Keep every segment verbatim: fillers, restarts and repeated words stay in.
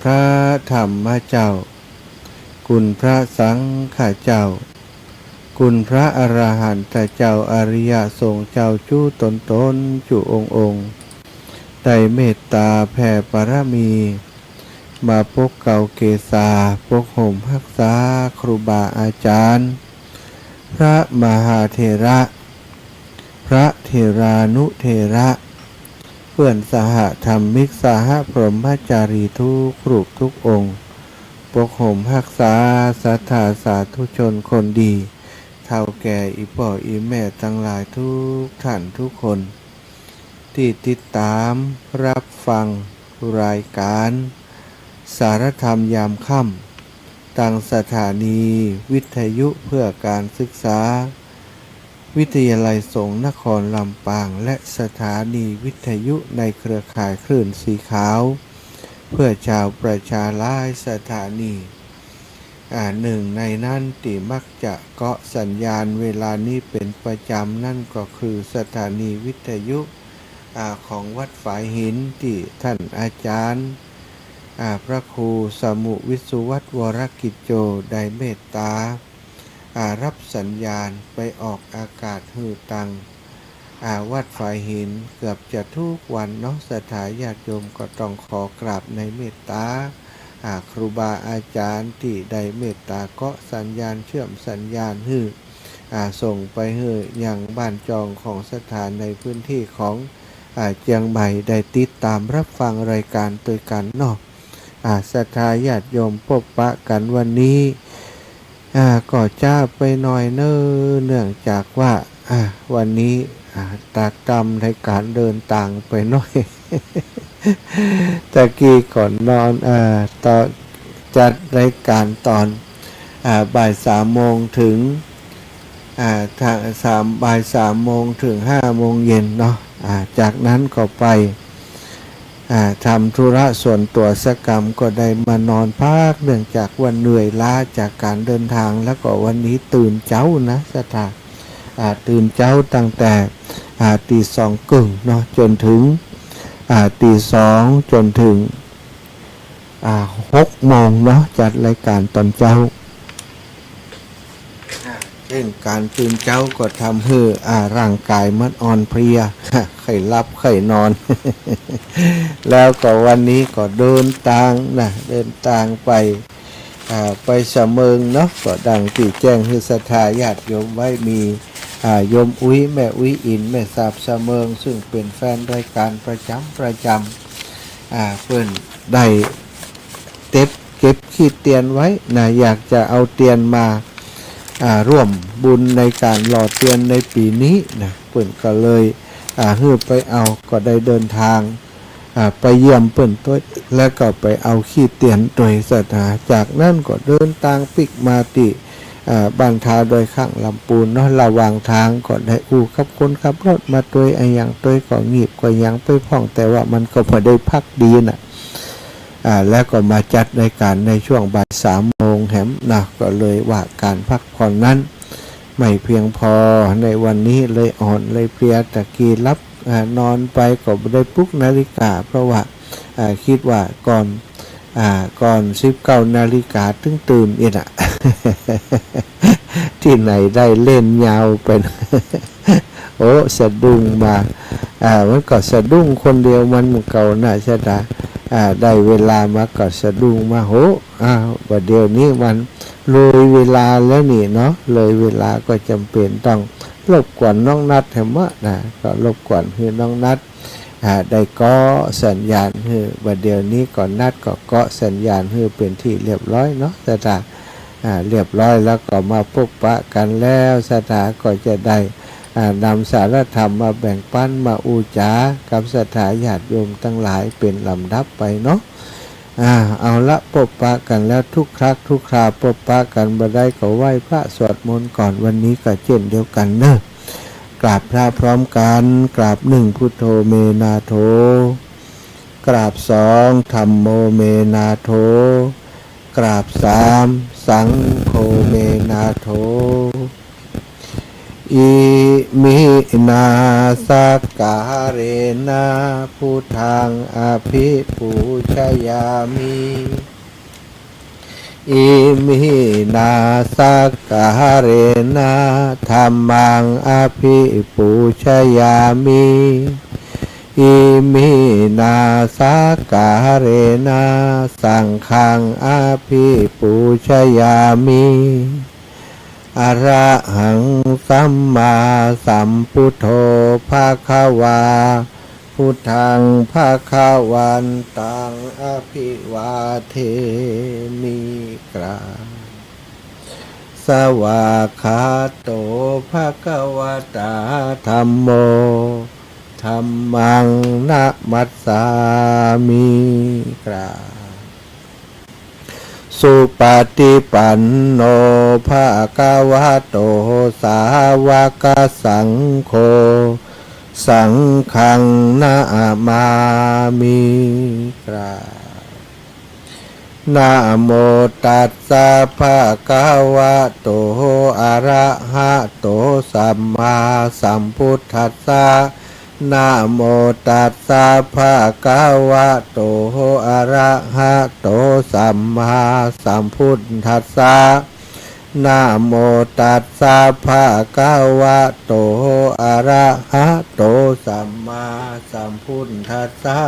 พระธรรมเจ้า คุณพระสังฆเจ้า คุณพระอรหันตเจ้า อริยสงฆ์เจ้า จุ๊ตนตน จุ๊องค์องค์ ได้เมตต๋าแผ่ปารมี มาปกเกล้าเกษา ปกห่มฮักษาครูบาอาจารย์ พระมหาเถระ พระเถรานุเถระ เปื้อนสหธรรมิก สหพรหมจารีกู้รูปกู้องค์ ปกห่มฮักษาศรัทธาสาธุชนคนดี เฒ่าแก่อี่ป้ออี่แม่ตังหลายกู้ต้านกู้คน ตี้ติดต๋ามฮับฟังรายก๋านสารธรรมยามค่ำ ตางสถานีวิทยุเพื่อการศึกษา วิทยาลัยสงฆ์นครลำปาง และสถานีวิทยุในเครือข่ายคลื่นสีขาว เพื่อชาวประชาหลายสถานี อ่า นึ่งในนั้นตี้มักจะเกาะสัญญาณเวลานี้เป๋นประจ๋ำนั้นก็คือสถานีวิทยุ อ่า ของวัดฝายหินตี้ต้านอาจ๋ารย์ อ่า พระครูสมุห์วิศวัตร วรกิจโจ ได้เมตต๋า อ่า ฮับสัญญาณไปออกอากาศหื้อตาง อ่า วัดฝายหินเกือบจะกู้วันเนาะ ศรัทธาญาติโยมก็ต้องขอกราบในเมตต๋า อ่า ครูบาอาจ๋ารย์ตี้ได้เมตต๋าเกาะสัญญาณ เชื่อมสัญญาณหื้อ อ่า ส่งไปหื้อยังบ้านจองของศรัทธาในพื้นตี้ของ อ่า เจียงใหม่ได้ติดต๋ามฮับฟังรายก๋านตวยกั๋นเนาะ อ่า ศรัทธาญาติโยมปบปะกั๋นวันนี้ อ่า ก็จ๊าไปหน่อยเน่อ เนื่องจากว่า อ่า วันนี้ อ่า ตากตำในก๋านเดินตางไปหน่อย ตะกี้ก่อนนอน อ่า ต๋อน จัดรายก๋านต๋อน อ่า บ่ายสามโมงเถิง อ่า ทาง สาม บ่ายสามโมงเถิงห้าโมงเย็นเนาะ อ่า จากนั้นก็ไป อ่า ทำธุระส่วนตั๋วสักกำ ก็ได้มานอนพัก เนื่องจากว่าเหนื่อยล้าจากก๋านเดินตาง แล้วก็วันนี้ตื่นเจ๊านะศรัทธา อ่า ตื่นเจ๊าตั้งแต่ อ่า ตีสองเกิ่งเนาะ จ๋นเถิง อ่า ตีสอง จ๋นเถิง อ่า หกโมงเนาะ จัดรายก๋านต๋อนเจ๊า อ่า เช่นก๋านตื่นเจ๊าก็ทำหื้อ อ่า ร่างก๋ายมันอ่อนเพลีย ใค่หลับใค่นอน แล้วก็วันนี้ก็เดินตางนะ เดินตางไป อ่า ไปสะเมิงเนาะ ก็ดังตี้แจ้งหื้อศรัทธาญาติโยมไว้ มี อ่า โยมอุ๊ย แม่อุ๊ยอิน แม่สาบสะเมิง ซึ่งเป๋นแฟนรายก๋านประจ๋ำประจ๋ำ อ่า เปิ้นได้เก็บ เก็บขี้เตียนไว้นะ อยากจะเอาเตียนมา อ่า ร่วมบุญในก๋านหล่อเตียนในปี๋นี้นะ เปิ้นก็เลย อ่า หื้อไปเอา ก็ได้เดินตาง อ่า ไปเยี่ยมเปิ้นตวย แล้วก็ไปเอาขี้เตียนตวยศรัทธา จากนั้นก็เดินตางปิ๊กมาตี้ อ่า บ้านทาดอยข้างลำปูนเนาะ ระหว่างตางก็ได้อู้กับคนขับรถมาตวย อะหยังตวย ก็งีบก็หยังไปพ่อง แต่ว่ามันก็บ่ได้พักดีน่ะ อ่า แล้วก็มาจัดรายก๋านในช่วงบ่ายสามโมงแหมนะ ก็เลยว่าก๋านพักผ่อนนั้นไม่เพียงพอ ในวันนี้เลยอ่อนเลยเพลีย ตะกี้หลับ อ่า นอนไปก็บ่ได้ปลุกนาฬิกา เพราะว่า อ่า กึ๊ดว่าก่อน อ่า ก่อนสิบเก้านาฬิกาตึงตื่นอี้น่ะ ตี้ไหนได้เล่นยาวไป โอ้ สะดุ้งมา อ่า มันก็สะดุ้งคนเดียวมันเหมือนเก่าน่ะ ศรัทธา อ่า ได้เวลามาก็สะดุ้งมา โห อ้าว บ่าเดี่ยวนี้มันเลยเวลาแล้วนี่เนาะ เลยเวลาก็จ๋ำเป๋นต้องรบกวนน้องนัดแหมนะ ก็รบกวนหื้อน้องนัด อ่า ได้เกาะสัญญาณหื้อ บ่าเดี่ยวนี้ก็นัดก็เกาะสัญญาณหื้อเป๋นตี้เรียบร้อยเนาะ ศรัทธา อ่า เรียบร้อยแล้วก็มาปบปะกั๋นแล้ว ศรัทธาก็จะได้ อ่า นำสารธรรมมาแบ่งปั๋น มาอู้จ๋ากับศรัทธาญาติโยมตังหลายเป๋นลำดับไปเนาะ อ่า เอาละ ปบปะกั๋นแล้ว ทุกครั้งทุกคราปบปะกั๋นบ่ได้ก็ไหว้พระสวดมนต์ก่อน วันนี้ก็เจ้นเดียวกั๋นเนาะ กราบพระพร้อมกั๋น กราบหนึ่ง พุทโธ เม นาโถ กราบสอง ธัมโม เม นาโถ กราบสาม สังโฆ เม นาโถ อิ Iminā sakkārena buddhaṃ abhipūjayāmi. Iminā sakkārena dhammaṃ abhipūjayāmi. Iminā sakkārena saṅghaṃ abhipūjayāmi. Arahaṃ sammāsambuddho bhagavā, buddhaṃ bhagavantaṃ abhivādemi. กราบ Svākkhāto bhagavatā dhammo, dhammaṃ namassāmi. กราบ Supaṭipanno bhagavato sāvakasaṅgho, saṅghaṃ namāmi. กราบ Namo tassa bhagavato arahato sammāsambuddhassa. Namo tassa bhagavato arahato sammāsambuddhassa. Namo tassa bhagavato arahato sammāsambuddhassa.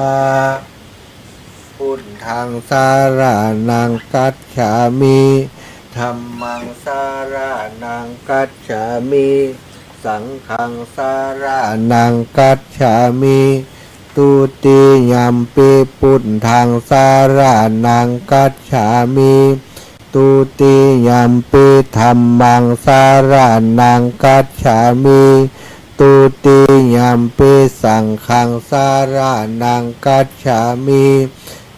Buddhaṃ saraṇaṃ gacchāmi. Dhammaṃ saraṇaṃ gacchāmi. Saṅghaṃ saraṇaṃ gacchāmi. Dutiyampi buddhaṃ saraṇaṃ gacchāmi. Dutiyampi dhammaṃ saraṇaṃ gacchāmi. Dutiyampi saṅghaṃ saraṇaṃ gacchāmi.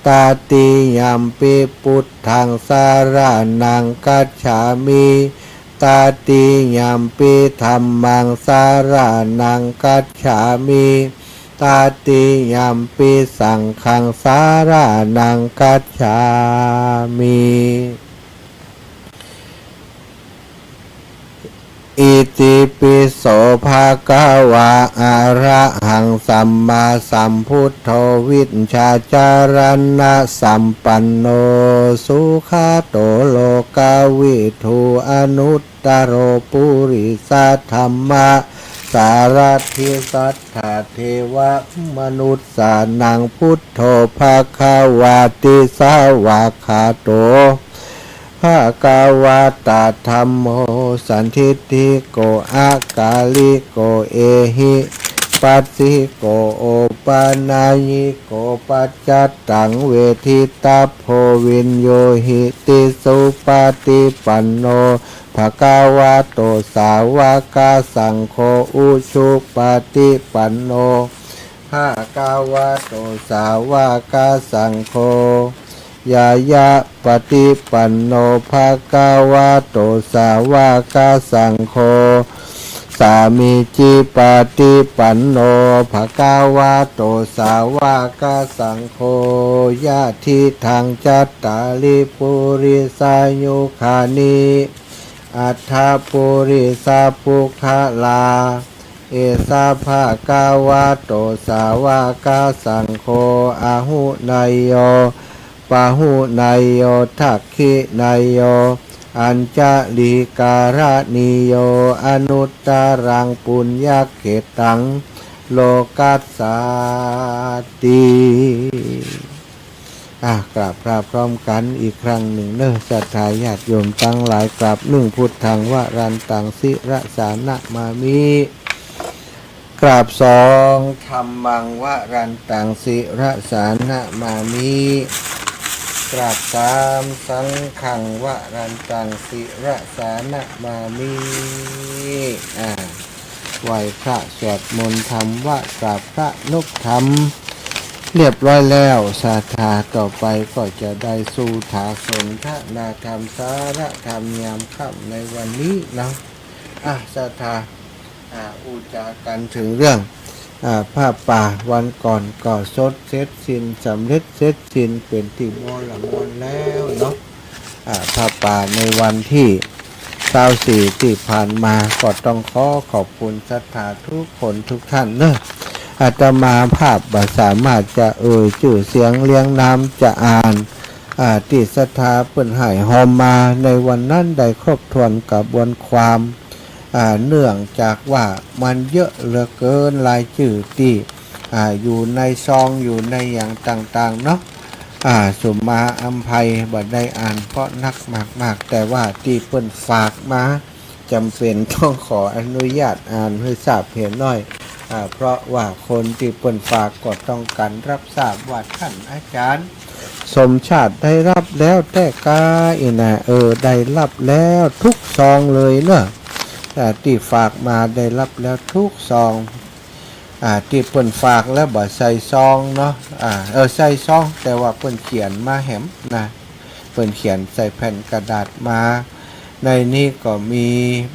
Tatiyampi buddhaṃ saraṇaṃ gacchāmi. Tatiyampi dhammaṃ saraṇaṃ gacchāmi. Tatiyampi saṅghaṃ saraṇaṃ gacchāmi. Itipi so bhagavā arahaṃ sammāsambuddho vijjācaraṇasampanno sugato lokavidū anuttaro purisadammasārathi satthā devamanussānaṃ buddho bhagavāti. Svākkhāto bhagavatā dhammo sandiṭṭhiko akāliko ehipassiko opanayiko paccattaṃ veditabbo viññūhīti. Supaṭipanno bhagavato sāvakasaṅgho, ujupaṭipanno bhagavato sāvakasaṅgho, ñāyapaṭipanno bhagavato sāvakasaṅgho, sāmīcipaṭipanno bhagavato sāvakasaṅgho, yadidaṃ cattāri purisayugāni aṭṭha purisapuggalā, esa bhagavato sāvakasaṅgho, āhuneyyo pāhuneyyo dakkhiṇeyyo añjalikaraṇīyo anuttaraṃ puññakkhettaṃ lokassāti. อ่ะ กราบพระพร้อมกันอีกครั้งหนึ่งเนอะ ศรัทธาญาติโยมตังหลาย กราบ หนึ่ง พุทธังวรันตัง ศิรสานะมามิ กราบ สอง ธัมมังวรันตัง ศิรสานะมามิ กราบ สาม สังฆังวรันตัง ศิรสานะมามิ อ่า ไหว้พระ สวดมนต์ทำวัตร กราบพระ นบธรรม เรียบร้อยแล้ว ศรัทธาต่อไปก็จะได้สวดสนทนาธรรม สาระธรรมยามค่ำในวันนี้เนาะ อ่ะ ศรัทธา อ่ะ อู้จ๋ากันถึงเรื่อง อ่ะ ผ้าป่า วันก่อนก็สดเสร็จสิ้น สำเร็จเสร็จสิ้น เป๋นตี้ม่วนละม่วนแล้วเนาะ อ่ะ ผ้าป่าในวันที่ ซาวสี่ตี้ผ่านมา ก็ต้องขอขอบคุณศรัทธากู้คนกู้ต้านเนาะ อาตมาภาพบ่สามารถจะเอ่ยจื้อเสียงเรียงนามจะอ่าน อ่า ตี้ศรัทธาเปิ้นให้ฮอมมาในวันนั้นได้ครบถ้วนกระบวนความ อ่า เนื่องจากว่ามันเยอะเหลือเกินรายจื้อตี้ อ่า อยู่ในซองอยู่ในอย่างต่างๆ เนาะ อ่า สุมาอำไพบ่ได้อ่านเพราะนักมากๆ แต่ว่าตี้เปิ้นฝากมา จ๋ำเป๋นต้องขออนุญาตอ่านหื้อทราบเหียน้อย อ่า เพราะว่าคนตี้เปิ้นฝากก็ต้องก๋านฮับทราบว่าต้านอาจ๋ารย์สมชาติได้ฮับแล้วแต๊ก้าอี้นา เออ ได้ฮับแล้วกู้ซองเลยเนาะ อ่า ตี้ฝากมาได้ฮับแล้วกู้ซอง อ่า ตี้เปิ้นฝากแล้วบ่ใส่ซองเนาะ อ่า เออ ใส่ซอง แต่ว่าเปิ้นเขียนมาแหมนะ เปิ้นเขียนใส่แผ่นกระดาษมา ในนี้ก็มี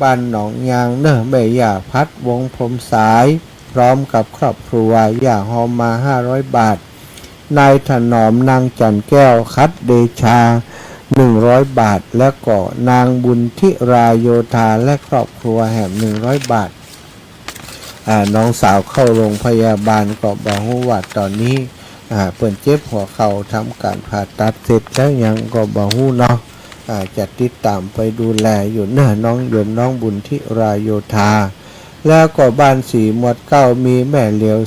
บ้านหนองยางเนาะ แม่ย่าพัด วงศ์พรหมสาย พร้อมกับครอบครัว ย่าฮอมมาห้าร้อยบาท นายถนอม นางจันแก้ว ขัดเดชา หนึ่งร้อยบาท และก็นางบุญธิราโยธา และครอบครัวแหมหนึ่งร้อยบาท อ่า น้องสาวเข้าโรงพยาบาลก็บ่ฮู้ว่าต๋อนนี้ อ่า เปิ้นเจ็บหัวเข่า ทำก๋านผ่าตัดเสร็จแล้วยังก็บ่ฮู้เนาะ อ่า จะติดต๋ามไปดูแลอยู่เนาะ น้องโยมน้องบุญธิราโยธา แล้วก็บ้านสีหมวดเก้า มีแม่เหลียว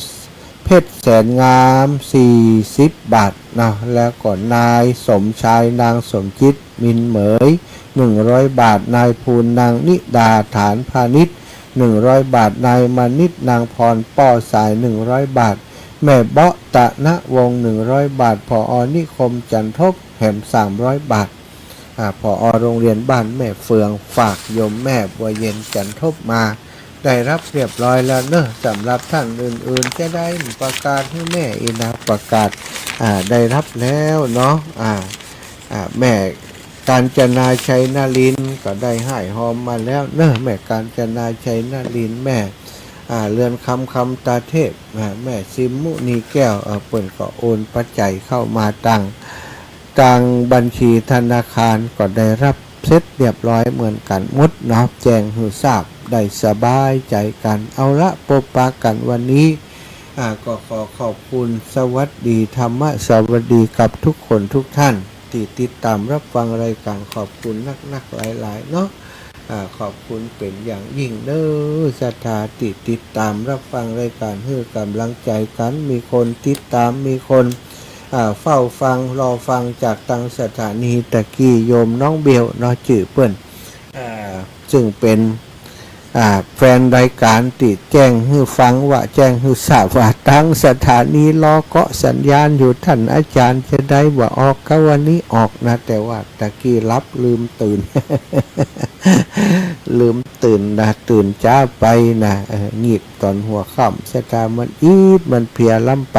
เพชรแสนงาม สี่สิบบาทเนาะ แล้วก็นายสมชาย นางสมจิต มินเหมย หนึ่งร้อยบาท นายภูน นางนิดา ฐานพาณิชย์ หนึ่งร้อยบาท นายมานิต นางพร ป้อสาย หนึ่งร้อยบาท แม่เบาะ ตะนะวงศ์ หนึ่งร้อยบาท ผอ.นิคม จันทบ แหมสามร้อยบาท อ่า ผอ.โรงเรียนบ้านแม่เฟือง ฝากโยมแม่บัวเย็น จันทบ มา ได้ฮับเรียบร้อยแล้วเนาะ สำหรับต้านอื่นๆ จะได้ประกาศหื้อแม่อี้นา ประกาศ อ่า ได้ฮับแล้วเนาะ อ่า อ่า แม่กาญจนา ชัยนรินทร์ ก็ได้ให้ฮอมมาแล้วเนาะ แม่กาญจนา ชัยนรินทร์ แม่ อ่า เรือนคำ คำตาเทพ อ่า แม่ซิม มุนีแก้ว เอ่อ เปิ้นก็โอนปัจจัยเข้ามาตัง ตังบัญชีธนาคาร ก็ได้ฮับเสร็จเรียบร้อยเหมือนกั๋นหมดเนาะ แจ้งหื้อทราบได้สบายใจ๋กั๋น เอาละ ปบปะกั๋นวันนี้ อ่า ก็ขอขอบคุณ สวัสดี ธรรมะสวัสดีกับกู้คนกู้ต้านตี้ติดต๋ามฮับฟังรายก๋าน ขอบคุณนักๆ หลายๆ เนาะ อ่า ขอบคุณเป๋นอย่างยิ่งเน้อ ศรัทธาตี้ติดต๋ามฮับฟังรายก๋าน หื้อก๋ำลังใจ๋กั๋น มีคนติดต๋าม มีคน อ่า เฝ้าฟัง รอฟังจากตังสถานีตะกี้ โยมน้องเบลเนาะ จื้อเปิ้น อ่า ซึ่งเป๋น อ่า แฟนรายก๋านตี้แจ้งหื้อฟังว่า แจ้งหื้อทราบว่าตังสถานีรอเกาะสัญญาณอยู่ ต้านอาจ๋ารย์จะได้บ่ออก ก็วันนี้ออกนะ แต่ว่าตะกี้หลับลืมตื่น ลืมตื่นนะ ตื่นจ๊าไปนะ เออ งีบต๋อนหัวค่ำ ศรัทธามันอีดมันเพลียล้ำไป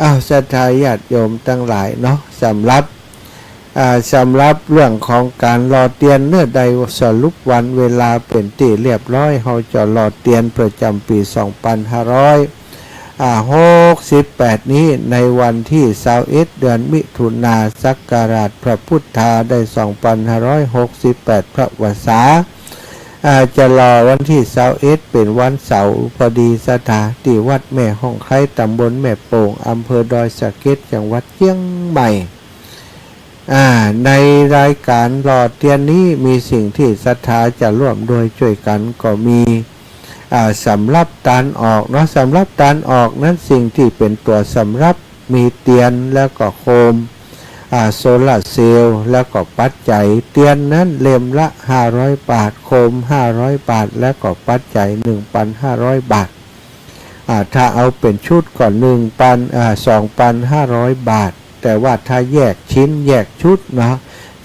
อ้าว ศรัทธาญาติโยมตังหลายเนาะ สำหรับ อ่า สำหรับเรื่องของก๋านหล่อเตียนเนาะ ได้สรุปวันเวลาเป๋นตี้เรียบร้อย เฮาจะหล่อเตียนประจ๋ำปี๋ สองปันห้าร้อย อ่า หกสิบแปด นี้ ในวันตี้ ซาวเอ็ด เดือนมิถุนา ศักราชพระพุทธา ได้ สองปันห้าร้อยหกสิบแปด พระวรรษา อ่า จะหล่อวันตี้ ซาวเอ็ด เป๋นวันเสาร์ พอดีศรัทธา ตี้วัดแม่ฮ่องไคร้ ต๋ำบลแม่โป่ง อำเภอดอยสะเก็ด จังหวัดเจียงใหม่ อ่า ในรายก๋านหล่อเตียนนี้ มีสิ่งตี้ศรัทธาจะร่วมด้วยจ้วยกั๋นก็มี อ่า สำหรับตานออกเนาะ สำหรับตานออกนั้น สิ่งตี้เป๋นตั๋วสำหรับ มีเตียน แล้วก็โคม อ่า โซลาร์เซลล์ แล้วก็ปัจจัย เตียนนั้นเล่มละห้าร้อยบาท โคมห้าร้อยบาท แล้วก็ปัจจัยหนึ่งปันห้าร้อยบาท อ่า ถ้าเอาเป๋นชุดก็หนึ่งปัน อ่า สองปันห้าร้อยบาท แต่ว่าถ้าแยกชิ้นแยกชุดเนาะ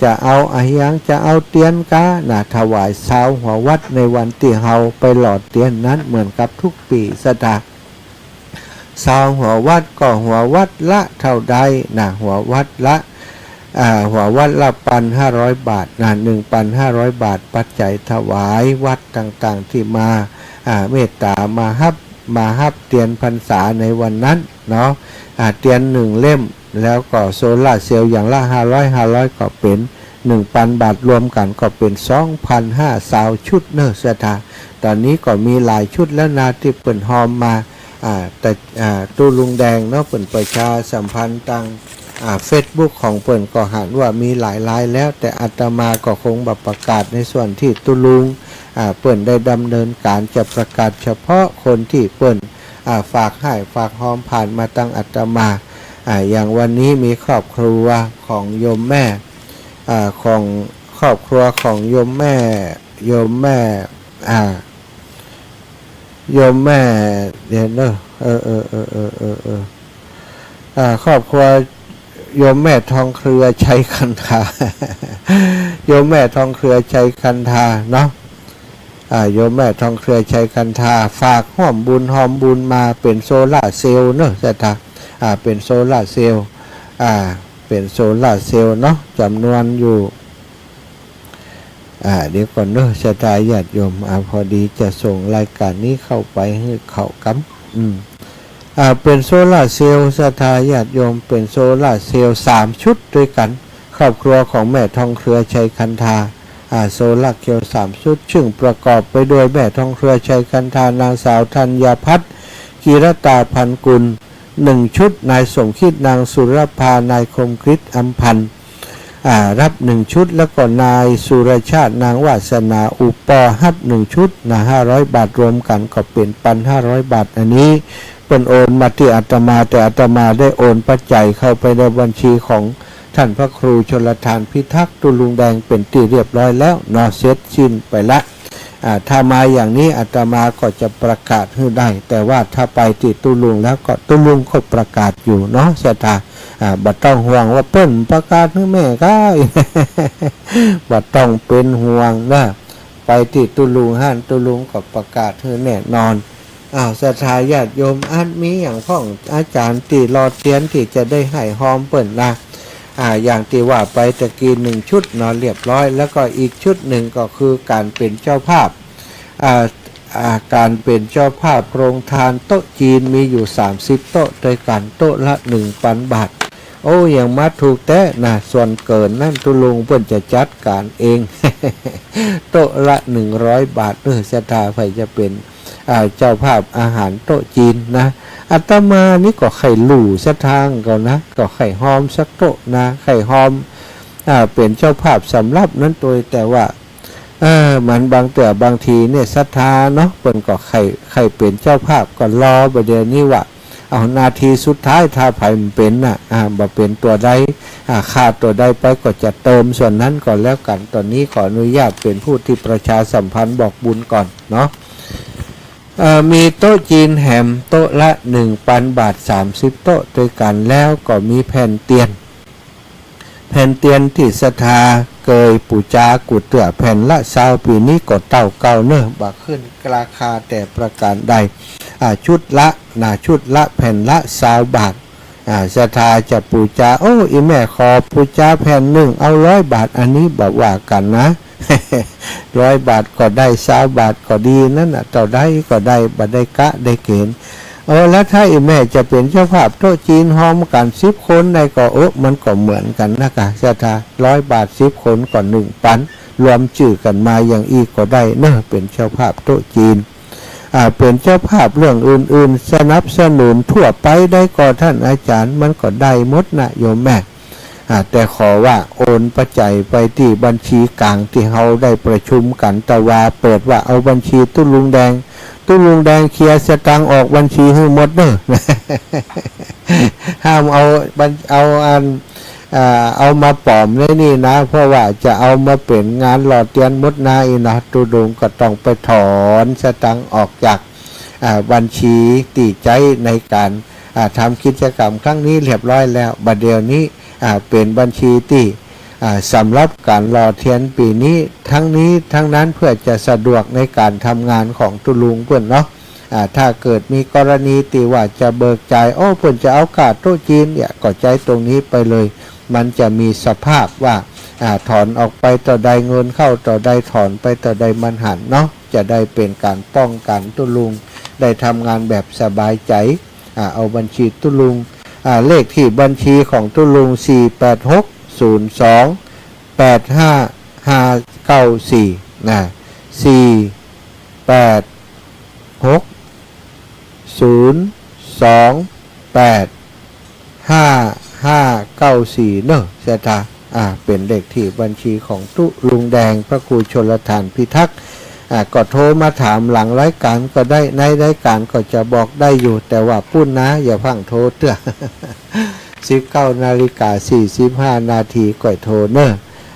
จะเอาอะหยัง จะเอาเตียนก๊านะ ถวายซาวหัววัดในวันตี้เฮาไปหล่อเตียนนั้น เหมือนกับกู้ปี๋ศรัทธา ซาวหัววัดก็หัววัดละเต้าใดนะ หัววัดละ อ่า หัววัดละปันห้าร้อยบาทนะ หนึ่งปันห้าร้อยบาท ปัจจัยถวายวัดต่างๆ ตี้มา อ่า เมตต๋ามาฮับ มาฮับเตียนพรรษาในวันนั้นเนาะ อ่า เตียนหนึ่งเล่ม แล้วก็โซลาร์เซลล์อย่างละห้าร้อย ห้าร้อย ก็เป๋น หนึ่งปันบาท รวมกั๋นก็เป๋นสองปันห้า ซาวชุดเนาะศรัทธา ต๋อนนี้ก็มีหลายชุดแล้วนา ตี้เปิ้นฮอมมา อ่า แต่ อ่า ตุ๊ลุงแดงเนาะ เปิ้นประชาสัมพันธ์ตาง อ่า เฟซบุ๊กของเปิ้นก็หันว่ามีหลายรายแล้ว แต่อาตมาก็คงบ่ประกาศในส่วนตี้ตุ๊ลุง อ่า เปิ้นได้ดำเนินก๋าน จะประกาศเฉพาะคนตี้เปิ้น อ่า ฝากฮ้ายฝากฮอมผ่านมาตางอาตมา อ่า อย่างวันนี้มีครอบครัวของโยมแม่ อ่า ของครอบครัวของโยมแม่ โยมแม่ อ่า โยมแม่ เดี๋ยวเนาะ เออ เออ อ่า ครอบครัวโยมแม่ทองเครือชัยคันธา โยมแม่ทองเครือชัยคันธาเนาะ อ่า โยมแม่ทองเครือชัยคันธา ฝากฮ่วมบุญฮอมบุญมาเป๋นโซลาร์เซลล์เนาะศรัทธา อ่า เป๋นโซลาร์เซลล์ อ่า เป๋นโซลาร์เซลล์เนาะ จ๋ำนวนอยู่ อ่า เดี๋ยวก่อนเนาะศรัทธาญาติโยม อ่า พอดีจะส่งรายการนี้เข้าไปหื้อเขากำ อืม อ่า เป๋นโซลาร์เซลล์ศรัทธาญาติโยม เป๋นโซลาร์เซลล์สามชุดตวยกั๋น ครอบครัวของแม่ทองเครือชัยคันธา อ่า โซลาร์เซลล์สามชุด ซึ่งประกอบไปด้วยแม่ทองเครือชัยคันธา นางสาวธัญญาภัทร กิรตาพันกุล หนึ่งชุด นายสมคิด นางสุรภา นายคมกฤษ อำพันธ์ อ่า ฮับหนึ่งชุด แล้วก็นายสุรชาติ นางวาสนา อุปปอ ฮับหนึ่งชุดนะ ห้าร้อยบาท รวมกั๋นก็เป๋นปันห้าร้อยบาท อันนี้เปิ้นโอนมาตี้อาตมา แต่อาตมาได้โอนปัจจัยเข้าไปในบัญชีของต้านพระครูชลทานพิทักษ์ ตุ๊ลุงแดง เป๋นตี้เรียบร้อยแล้วเนาะ เสร็จสิ้นไปละ อ่า ถ้ามาอย่างนี้อาตมาก็จะประกาศหื้อได้ แต่ว่าถ้าไปตี้ตุ๊ลุงแล้วก็ตุ๊ลุงก็ประกาศอยู่เนาะศรัทธา อ่า บ่ต้องห่วงว่าเปิ้นประกาศหื้อแม่ก้า บ่ต้องเป๋นห่วงนะ ไปตี้ตุ๊ลุงหั้น ตุ๊ลุงก็ประกาศหื้อแน่นอน อ้าว ศรัทธาญาติโยม อันมีหยังพ่อง อาจ๋ารย์ตี้หล่อเตียนตี้จะได้ให้ฮอมเปิ้นนะ อ่า อย่างตี้ว่าไปตะกี้หนึ่งชุดเนาะ เรียบร้อย แล้วก็อีกชุดหนึ่งก็คือก๋านเป๋นเจ้าภาพ อ่า อ่า ก๋านเป๋นเจ้าภาพโฮงตานโต๊ะจีนมีอยู่สามสิบโต๊ะตวยกั๋น โต๊ะละหนึ่งปันบาท โอ้ ยังมาถูกแต๊นะ ส่วนเกิ๋นนั้นตุ๊ลุงเปิ้นจะจัดก๋านเอง โต๊ะละหนึ่งร้อยบาท เออ ศรัทธาใผจะเป๋น อ่า เจ้าภาพอาหารโต๊ะจีนนะ อาตมานี่ก็ใค่ลู่ศรัทธาก่อนนะ ก็ใค่ฮอมสักโต๊ะนะ ใค่ฮอม อ่า เป๋นเจ้าภาพสำหรับนั้นตวย แต่ว่า เออ มันบางเตื้อบางทีเนี่ยศรัทธาเนาะ เปิ้นก็ใค่ ใค่เป๋นเจ้าภาพก็รอ บ่าเดี่ยวนี้ว่า เอานาทีสุดท้าย ถ้าใผบ่เป๋นน่ะ อ่า บ่เป๋นตั๋วใด อ่า ขาดตั๋วใดไปก็จะเติมส่วนนั้นก่อนแล้วกั๋น ต๋อนนี้ขออนุญาตเป๋นผู้ตี้ประชาสัมพันธ์บอกบุญก่อนเนาะ เอ่อ มีโต๊ะจีนแหมโต๊ะละหนึ่งปันบาท สามสิบโต๊ะตวยกั๋น แล้วก็มีแผ่นเตียน แผ่นเตียนตี้ศรัทธาเกยปู๋จากู้เตื้อแผ่นละซาว ปี๋นี้ก็เต้าเก่าเนาะ บ่ขึ้นราคาแต่ประก๋านใด อ่า ชุดละนะ ชุดละแผ่นละซาวบาท อ่า ศรัทธาจะปู๋จา โอ้ อี่แม่ขอปู๋จาแผ่นนึ่ง เอาร้อยบาท อันนี้บ่ว่ากั๋นนะ ร้อยบาทก็ได้ ซาวบาทก็ดี นั้นน่ะ เต้าใดก็ได้ บ่ได้กะได้เก๋ณฑ์ เออ แล้วถ้าอี่แม่จะเป๋นเจ้าภาพโต๊ะจีนฮอมกั๋นสิบคนได้ก็ เออ มันก็เหมือนกั๋นนะกะ ศรัทธา ร้อยบาท สิบคนก็หนึ่งปัน รวมจื้อกั๋นมาอย่างอี้ก็ได้เนาะ เป๋นเจ้าภาพโต๊ะจีน อ่า เป๋นเจ้าภาพเรื่องอื่นๆ สนับสนุนทั่วไปได้ก็ ต้านอาจ๋ารย์ มันก็ได้หมดนะโยมแม่ อ่า แต่ขอว่าโอนปัจจัยไปตี้บัญชีก๋างตี้เฮาได้ประชุมกั๋น ตะวาเปิดว่าเอาบัญชีตุ๊ลุงแดง ตุ๊ลุงแดงเคลียร์สตางค์ออกบัญชีหื้อหมดเนาะ ห้ามเอาบัญ เอาอัน อ่า เอามาป๋อมในนี่นะ เพราะว่าจะเอามาเป๋นงานหล่อเตียนหมดนาอี้เนาะ ตุ๊ลุงก็ต้องไปถอนสตางค์ออกจาก อ่า บัญชีตี้ใจ๊ในก๋าน อ่า ทำกิจกรรมครั้งนี้เรียบร้อยแล้ว บ่าเดี่ยวนี้ อ่า เป๋นบัญชีตี้ อ่า สำหรับก๋านหล่อเตียนปี๋นี้ ทั้งนี้ทั้งนั้นเพื่อจะสะดวกในก๋านทำงานของตุ๊ลุงเปิ้นเนาะ อ่า ถ้าเกิดมีกรณีตี้ว่าจะเบิกจ่าย โอ้ เปิ้นจะเอาก้าโต๊ะจีนเนี่ย ก็ใจ๊ตรงนี้ไปเลย มันจะมีสภาพว่า อ่า ถอนออกไปเต้าใด เงินเข้าเต้าใด ถอนไปเต้าใด มันหันเนาะ จะได้เป๋นก๋านป้องกั๋นตุ๊ลุงได้ทำงานแบบสบายใจ๋ อ่า เอาบัญชีตุ๊ลุง อ่า เลขตี้บัญชีของตุ๊ลุง สี่แปดหก ศูนย์สอง แปดห้าห้าเก้าสี่ นะ สี่แปดหกศูนย์สองแปดห้าห้าเก้าสี่ เนาะศรัทธา อ่า เป๋นเลขตี้บัญชีของตุ๊ลุงแดง พระครูชลถานพิทักษ์ อ่า ก็โทรมาถามหลังรายก๋านก็ได้ ในรายก๋านก็จะบอกได้อยู่ แต่ว่าปู๊นนะ อย่าเพิ่งโทรเตื้อ สิบเก้านาฬิกาสี่สิบห้านาทีก่อยโทรเน่อ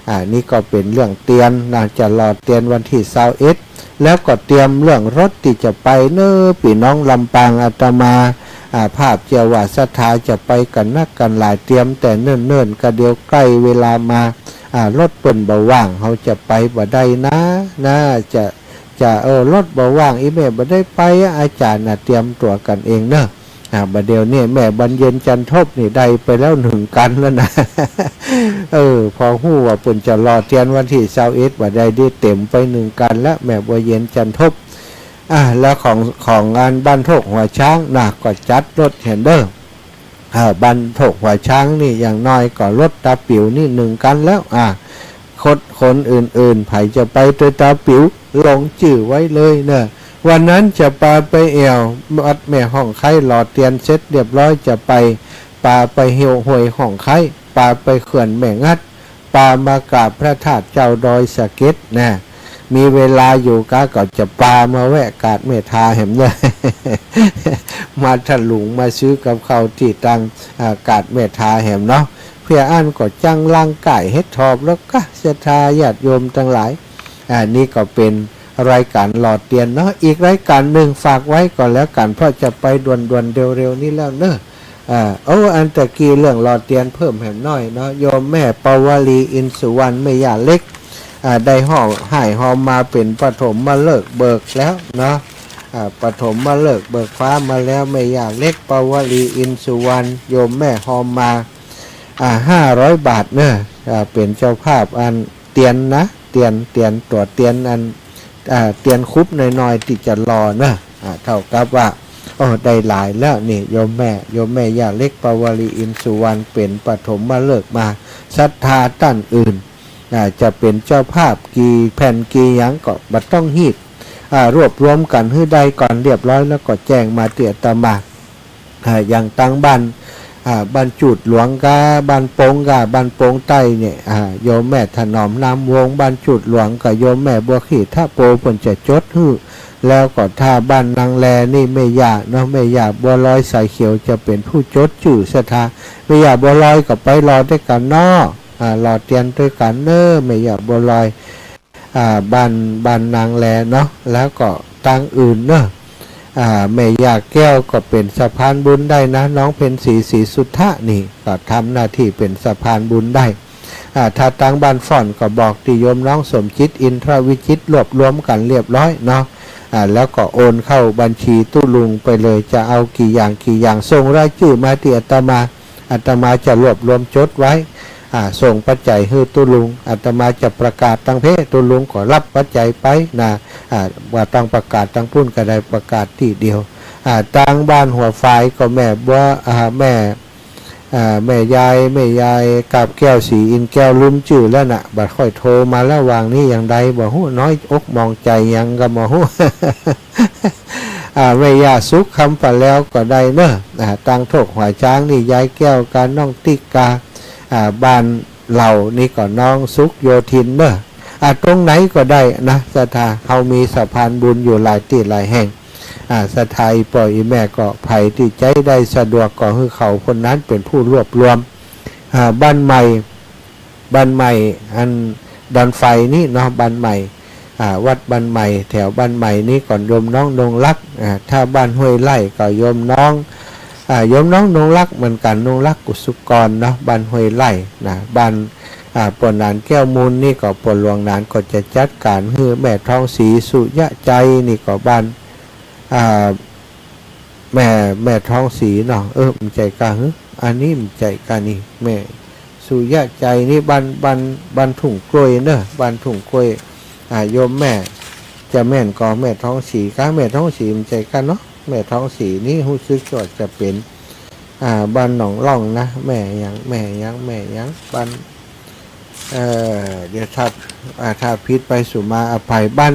อ่า นี่ก็เป๋นเรื่องเตียนนะ จะหล่อเตียนวันตี้ซาวเอ็ด แล้วก็เตรียมเรื่องรถตี้จะไปเน่อ ปี้น้องลำปาง อาตมา อ่า ภาพเจียว่าศรัทธาจะไปกั๋นนักกั๋นหลาย เตรียมแต่เนิ่นๆ กะเดี๋ยวใก้เวลามา อ่า รถเปิ้นบ่ว่าง เฮาจะไปบ่ได้นะ นะ จะ จะ เออ รถบ่ว่าง อี่แม่บ่ได้ไปอะ อาจ๋ารย์น่ะ เตรียมตั๋วกั๋นเองเน่อ อ่า บ่าเดี่ยวนี้แม่บานเย็นจันทบนี่ได้ไปแล้วหนึ่งกั๋นแล้วนะ เออ พอฮู้ว่าเปิ้นจะหล่อเตียนวันตี้ซาวเอ็ด บ่าได้ได้เต๋มไปหนึ่งกั๋นแล้ว แม่บานเย็นจันทบ อ่า แล้วของ ของอันบ้านโทกหัวช้างนะ ก็จัดรถแหมเน่อ เออ บ้านโทกหัวช้างนี่อย่างน้อยก็รถตาปิ๋วนี่หนึ่งกั๋นแล้ว อ่า คน คนอื่นๆ ใผจะไปตวยตาปิ๋ว ลงจื้อไว้เลยเน่อ วันนั้นจะปาไปแอ่ววัดแม่ฮ่องไคล้ หล่อเตียนเสร็จเรียบร้อย จะไป ปาไปเหี่ยวห้วยฮ่องไคล้ ปาไปเขื่อนแม่งัด ปามากราบพระธาตุเจ้าดอยสะเก็ดนะ มีเวลาอยู่กาก็จะปามาแวะกาดแม่ทาแหมเน่อ มาถลุงมาซื้อกับข้าวตี้ตัง อ่า กาดแม่ทาแหมเนาะ เปื้ออั้นก็จังร่างก๋ายเฮ็ดถอบแล้วกา ศรัทธาญาติโยมตังหลาย อ่า นี่ก็เป๋นรายก๋านหล่อเตียนเนาะ อีกรายก๋านนึ่งฝากไว้ก่อนแล้วกั๋น เพราะจะไปด่วนๆ เร็วๆ นี้แล้วเน่อ อ่า โอ้ อันตะกี้เรื่องหล่อเตียนเพิ่มแหมหน้อยเนาะ โยมแม่ปวลี อินสุวรรณ แม่ย่าเล็ก อ่า ได้ฮ้อง ฮ้ายฮอมมาเป๋นปฐมฤกษ์เบิกแล้วเนาะ อ่า ปฐมฤกษ์เบิกฟ้ามาแล้ว แม่ย่าเล็ก ปวลี อินสุวรรณ โยมแม่ฮอมมา อ่า ห้าร้อยบาทเน่อ อ่า เป๋นเจ้าภาพอันเตียนนะ เตียน เตียน ตั๋วเตียนอัน อ่า เตียนคุบน้อยๆ ตี้จะหล่อเน่อ อ่า เต้ากับว่า โอ้ ได้หลายแล้วนี่ โยมแม่ โยมแม่ย่าเล็ก ปวลี อินสุวรรณ เป๋นปฐมฤกษ์มา ศรัทธาต้านอื่น อ่า จะเป๋นเจ้าภาพกี่แผ่นกี่หยังก็บ่ต้องฮีบ อ่า รวบรวมกั๋นหื้อได้ก่อนเรียบร้อย แล้วก็แจ้งมาตี้อาตมา อ่า อย่างตางบ้าน อ่า บ้านจูดหลวงกา บ้านโปงกา บ้านโปงใต้เนี่ย อ่า โยมแม่ถนอมนามวงศ์ บ้านจูดหลวงกา โยมแม่บัวขี่ทะโป เปิ้นจะจดหื้อ แล้วก็ถ้าบ้านนางแลนี่แม่ย่าเนาะ แม่ย่าบัวลอยสายเขียวจะเป๋นผู้จดจื้อศรัทธา แม่ย่าบัวลอยก็ไปหล่อตวยกั๋นเนาะ อ่า หล่อเตียนตวยกั๋นเน่อ แม่ย่าบัวลอย อ่า บ้าน บ้านนางแลเนาะ แล้วก็ตางอื่นเนาะ อ่า แม่ย่าแก้วก็เป๋นสะพานบุญได้นะ น้องเพ็ญศรี ศรีสุทธะนี่ก็ทำหน้าตี้เป๋นสะพานบุญได้ อ่า ถ้าตางบ้านฝ่อนก็บอกตี้โยมน้องสมจิต อินทรวิจิตร รวบรวมกั๋นเรียบร้อยเนาะ อ่า แล้วก็โอนเข้าบัญชีตุ๊ลุงไปเลย จะเอากี่อย่างกี่อย่าง ส่งรายจื้อมาตี้อาตมา อาตมาจะรวบรวมจดไว้ อ่า ส่งปัจจัยหื้อตุ๊ลุง อาตมาจะประกาศตางเพ ตุ๊ลุงก็ฮับปัจจัยไปนะ อ่า บ่ต้องประกาศตางปู๊นก็ได้ ประกาศตี้เดียว อ่า ตางบ้านหัวฝายก็แม่บัว อ่า แม่ อ่า แม่ยาย แม่ยายกาบแก้ว ศรีอินแก้ว ลืมจื้อแล้วนะ บ่าค่อยโทรมาแล้ว วางนี้ยังใดบ่ฮู้ น้อยอกหมองใจ๋หยังก็บ่ฮู้ อ่า แม่ย่าสุข คำป่าแลวก็ได้เนาะ อ่า ตางโทกหัวช้างนี่ ยายแก้วกา น้องติ๊กกา อ่า บ้านเหล่านี่ก็น้องสุขโยธินเนาะ อ่า ตรงไหนก็ได้นะ ศรัทธา เฮามีสะพานบุญอยู่หลายตี้หลายแห่ง อ่า ศรัทธาอี่ป้ออี่แม่ก็ ใผตี้ใจ๊ได้สะดวกก็หื้อเขาผู้นั้นเป๋นผู้รวบรวม อ่า บ้านใหม่ บ้านใหม่ อันดอนไฟนี่เนาะ บ้านใหม่ อ่า วัดบ้านใหม่ แถวบ้านใหม่นี่ก็โยมน้องนงรัก อ่า ถ้าบ้านห้วยไร่ก็โยมน้อง อ่า โยมน้องนงรักเหมือนกั๋น นงรักกุสุกรเนาะ บ้านห้วยไร่นะ บ้าน อ่า ป้อหนานแก้วมูลนี่ก็ป้อหลวงหนานก็จะจัดก๋านหื้อ แม่ทองศรี สุยะใจนี่ก็บ้าน อ่า แม่ แม่ทองศรีเนาะ เออ บ่ใจ้กาหื้อ อันนี้บ่ใจ้กานี่ แม่สุยะใจนี่บ้าน บ้าน บ้านทุ่งกล้วยเนาะ บ้านทุ่งกล้วย อ่า โยมแม่ จะแม่นก็แม่ทองศรีกา แม่ทองศรีบ่ใจ้กาเนาะ แม่ทองศรีนี่ฮู้สึกว่าจะเป๋น อ่า บ้านหนองล่องนะ แม่หยัง แม่หยัง แม่หยัง บ้าน เอ่อ เดี๋ยวถ้า อ่า ถ้าผิดไปสุมาอภัย บ้าน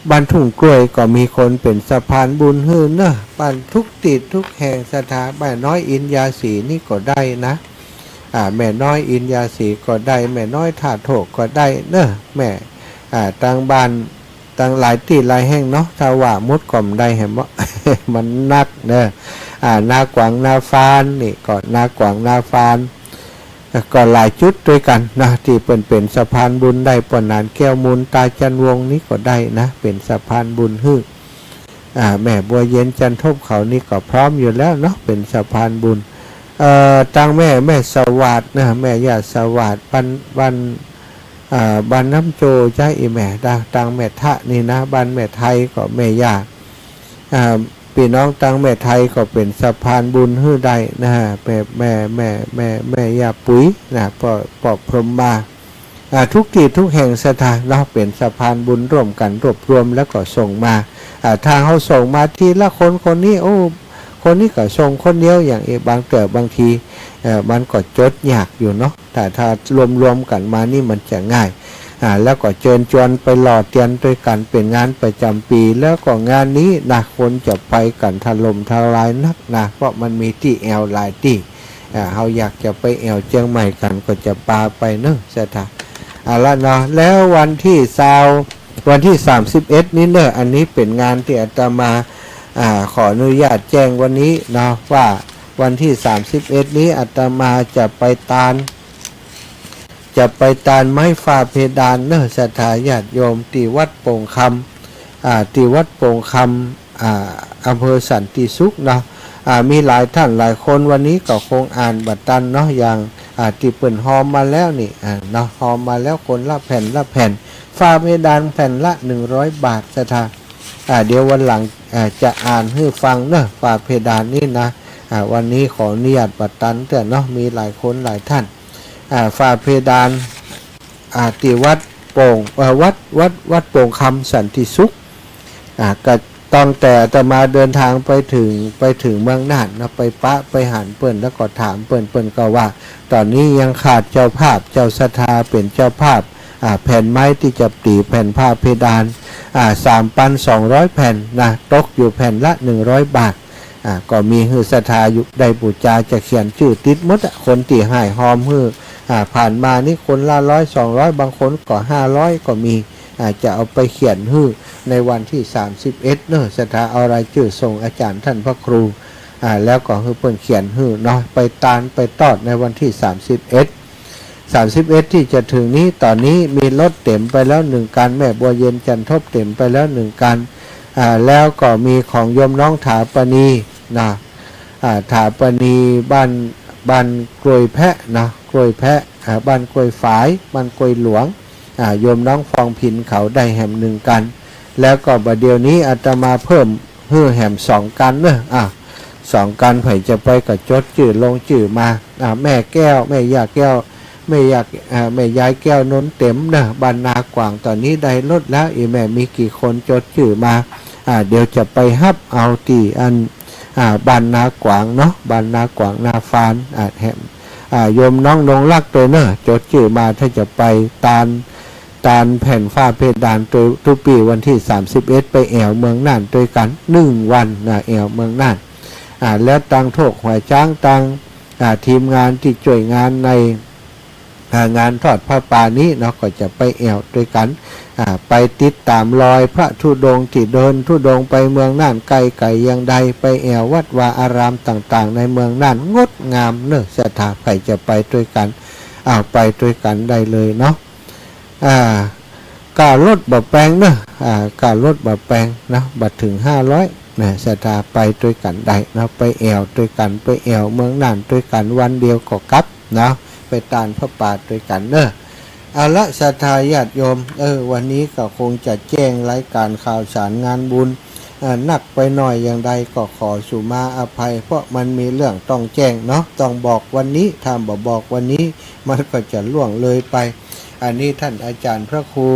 บ้านทุ่งกล้วยก็มีคนเป๋นสะพานบุญหื้อเนาะ บ้านทุกตี้ทุกแห่งศรัทธา แม่น้อยอินยาสีนี่ก็ได้นะ อ่า แม่น้อยอินยาสีก็ได้ แม่น้อยท่าโทกก็ได้เนาะ แม่ อ่า ตางบ้าน ตางหลายตี้หลายแห่งเนาะ ถ้าว่าหมดก็บ่ได้แหมเนาะ มันนักเนาะ อ่า นาขวางนาฟานนี่ก็ นาขวางนาฟาน ก็หลายจุดตวยกั๋นนะ ตี้เปิ้นเป๋นสะพานบุญได้ ป้อหนานแก้วมูล ตาจันวงศ์นี่ก็ได้นะ เป๋นสะพานบุญหื้อ อ่า แม่บัวเย็นจันทบเขานี่ก็พร้อมอยู่แล้วเนาะ เป๋นสะพานบุญ เอ่อ ตางแม่ แม่สวัสดิ์นะ แม่ย่าสวัสดิ์ บ้าน บ้าน อ่า บ้านน้ำโจใจ้อี่แม่ ตาง ตางแม่ทะนี่นะ บ้านแม่ไทยก็แม่ย่า อ่า ปี้น้องตางแม่ไทยก็เป๋นสะพานบุญหื้อได้นะ แม่ แม่ แม่ แม่ แม่ย่าปุ๋ยนะ ป้อ ป้อพรหมมา อ่า ทุกตี้ทุกแห่งศรัทธาเนาะ เป๋นสะพานบุญร่วมกั๋นรวบรวมแล้วก็ส่งมา อ่า ถ้าเฮาส่งมาทีละคน คนนี้ โอ้ คนนี้ก็ส่งคนเดียว อย่างอี้ บางเตื้อบางที เอ่อ มันก็จดยากอยู่เนาะ ถ้า ถ้ารวมๆ กั๋นมานี่มันจะง่าย อ่า แล้วก็เจิญจวนไปหล่อเตียนตวยกั๋น เป๋นงานประจ๋ำปี๋ แล้วก็งานนี้นะ คนจะไปกั๋นถล่มทลายนักนะ เพราะมันมีตี้แอ่วหลายตี้ อ่า เฮาอยากจะไปแอ่วเจียงใหม่กั๋น ก็จะปาไปเนาะศรัทธา เอาละเนาะ แล้ววันตี้ซาว วันตี้สามสิบเอ็ดนี้เนาะ อันนี้เป๋นงานตี้อาตมา อ่า ขออนุญาตแจ้งวันนี้เนาะ ว่าวันตี้สามสิบเอ็ดนี้อาตมาจะไปตาน จะไปตานไม้ฝ้าเพดานเนาะ ศรัทธาญาติโยม ตี้วัดโป่งคำ อ่า ตี้วัดโป่งคำ อ่า อำเภอสันติสุขเนาะ อ่า มีหลายต้านหลายคน วันนี้ก็คงอ่านบ่ตันเนาะ อย่าง อ่า ตี้เปิ้นฮอมมาแล้วนี่ อ่า เนาะ ฮอมมาแล้วคนละแผ่นละแผ่น ฝ้าเพดานแผ่นละหนึ่งร้อยบาท ศรัทธา อ่า เดี๋ยววันหลัง อ่า จะอ่านหื้อฟังเนาะ ฝ้าเพดานนี่นะ อ่า วันนี้ขออนุญาตบ่ตันเตื้อเนาะ มีหลายคนหลายต้าน อ่า ฝ้าเพดาน อ่า ตี้วัดโป่ง เอ่อ วัด วัด วัดโป่งคำสันติสุข อ่า ก็ตั้งแต่อาตมาเดินทางไปเถิง ไปเถิงเมืองน่านนะ ไปปะ ไปหันเปิ้น แล้วก็ถามเปิ้น เปิ้นก็ว่า ต๋อนนี้ยังขาดเจ้าภาพ เจ้าศรัทธาเป๋นเจ้าภาพ อ่า แผ่นไม้ตี้จะตี๋แผ่นฝ้าเพดาน อ่า สามปันสองร้อยแผ่นนะ ตกอยู่แผ่นละหนึ่งร้อยบาท อ่า ก็มีหื้อศรัทธาอยู่ ได้ปู๋จา จะเขียนจื้อติดหมดอะ คนตี้ฮ่ายฮอมหื้อ อ่า ผ่านมานี่คนละร้อยสองร้อย บางคนก็ห้าร้อยก็มี อ่า จะเอาไปเขียนหื้อในวันตี้สามสิบเอ็ดเนาะ ศรัทธาเอารายจื้อส่งอาจ๋ารย์ต้านพระครู อ่า แล้วก็หื้อเปิ้นเขียนหื้อเนาะ ไปตานไปตอดในวันตี้สามสิบเอ็ด สามสิบเอ็ดตี้จะเถิงนี้ ต๋อนนี้มีรถเต๋มไปแล้วหนึ่งคัน แม่บัวเย็นจันทบเต๋มไปแล้วหนึ่งคัน อ่า แล้วก็มีของโยมน้องถาปณีนะ อ่า ถาปณีบ้าน บ้านกล้วยแพะนะ กล้วยแพะ อ่า บ้านกล้วยฝาย บ้านกล้วยหลวง อ่า โยมน้องฟองผินเขาได้แหมหนึ่งคัน แล้วก็บ่าเดี่ยวนี้อาตมาเพิ่มหื้อแหมสองคันเนาะ อ่า สองคัน ใผจะไปก็จดจื้อลงจื้อมา อ่า แม่แก้ว แม่ย่าแก้ว แม่ย่า อ่า แม่ยายแก้วนนเต๋มเนาะ บ้านนาขวาง ต๋อนนี้ได้รถแล้ว อี่แม่มีกี่คนจดจื้อมา อ่า เดี๋ยวจะไปฮับเอาตี้อัน อ่า บ้านนาขวางเนาะ บ้านนาขวางนาฟาน อ่า แหม อ่า โยมน้องนงรักตวยเนาะ จดจื้อมา ถ้าจะไปตาน ตานแผ่นฝ้าเพดานตวย กู้ปี๋วันตี้สามสิบเอ็ด ไปแอ่วเมืองน่านตวยกั๋นหนึ่งวันนะ แอ่วเมืองน่าน อ่า แล้วตังโทกหัวจ๊าง ตัง อ่า ทีมงานตี้จ้วยงานใน อ่า งานทอดผ้าป่านี้เนาะ ก็จะไปแอ่วตวยกั๋น อ่า ไปติดต๋ามรอยพระธุดงค์ตี้เดินธุดงค์ไปเมืองน่านไกลๆ อย่างใด ไปแอ่ววัดวาอารามต่างๆ ในเมืองน่านงดงามเนาะ ศรัทธา ใผจะไปตวยกั๋น อ่า ไปตวยกั๋นได้เลยเนาะ อ่า ก้ารถบ่แปงเนาะ อ่า ก้ารถบ่แปงเนาะ บ่เถิงห้าร้อยนะ ศรัทธาไปตวยกั๋นได้เนาะ ไปแอ่วตวยกั๋น ไปแอ่วเมืองน่านตวยกั๋น วันเดียวก็กลับเนาะ ไปตานผ้าป่าตวยกั๋นเนาะ เอาละ ศรัทธาญาติโยม เออ วันนี้ก็คงจะแจ้งรายก๋านข่าวสารงานบุญ อ่า นักไปหน่อย อย่างใดก็ขอสุมาอภัย เพราะมันมีเรื่องต้องแจ้งเนาะ ต้องบอกวันนี้ ถ้าบ่บอกวันนี้ มันก็จะล่วงเลยไป อันนี้ต้านอาจ๋ารย์พระครู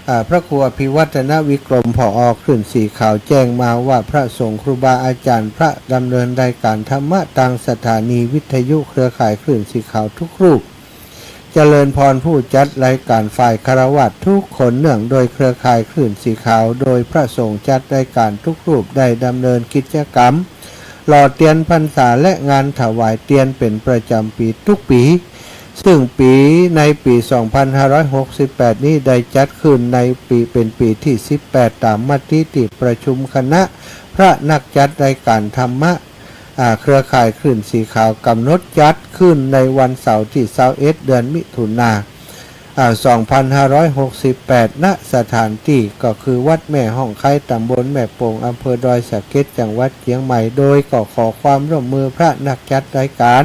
อ่า พระครูอภิวัฒนวิกรม ผอ คลื่นสีขาว แจ้งมาว่า พระสงฆ์ครูบาอาจ๋ารย์ พระดำเนินรายก๋านธรรมะตางสถานีวิทยุเครือข่ายคลื่นสีขาวทุกรูป เจริญพรผู้จัดรายก๋านฝ่ายฆราวาสทุกคน เนื่องโดยเครือข่ายคลื่นสีขาว โดยพระสงฆ์จัดรายก๋านทุกรูปได้ดำเนินกิจกรรม หล่อเตียนพรรษาและงานถวายเตียนเป๋นประจ๋ำปี๋ทุกปี๋ ซึ่งปี๋ ในปี๋ สองพันห้าร้อยหกสิบแปด นี้ได้จัดขึ้นในปี๋ เป๋นปี๋ตี้ สิบแปด ต๋ามมติตี้ประชุมคณะพระนักจัดรายก๋านธรรมะ อ่า เครือข่ายคลื่นสีขาวก๋ำหนดจัดขึ้นในวันเสาร์ตี้ ซาวเอ็ด เดือนมิถุนา อ่า สองพันห้าร้อยหกสิบแปด ณ สถานตี้ก็คือวัดแม่ฮ่องไคร้ ต๋ำบลแม่โป่ง อำเภอดอยสะเก็ด จังหวัดเจียงใหม่ โดยก็ขอความร่วมมือพระนักจัดรายก๋าน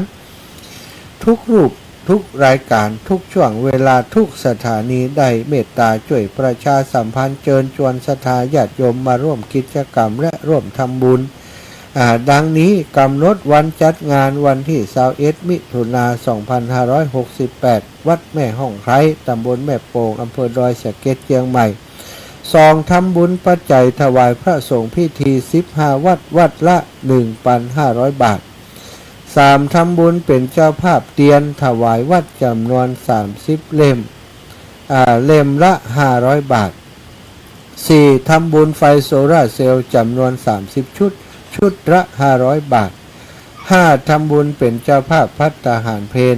ทุกรูป ทุกรายก๋าน ทุกช่วงเวลา ทุกสถานี ได้เมตต๋าจ้วยประชาสัมพันธ์ เจิญจวนศรัทธาญาติโยมมาร่วมกิจกรรมและร่วมทำบุญ อ่า ดังนี้ ก๋ำหนดวันจัดงานวันตี้ ซาวเอ็ด มิถุนา สองพันห้าร้อยหกสิบแปด วัดแม่ฮ่องไคร้ ต๋ำบลแม่โป่ง อำเภอดอยสะเก็ด เจียงใหม่ สอง ทำบุญปัจจัยถวายพระสงฆ์พิธี สิบห้า วัด วัดละ หนึ่งพันห้าร้อย บาท สาม ทำบุญเป๋นเจ้าภาพเตียนถวายวัดจ๋ำนวน สามสิบ เล่ม อ่า เล่มละ ห้าร้อย บาท สี่ ทำบุญไฟโซลาร์เซลล์จ๋ำนวน สามสิบ ชุด ชุดละ ห้าร้อย บาท ห้า ทำบุญเป๋นเจ้าภาพภัตตาหารเพล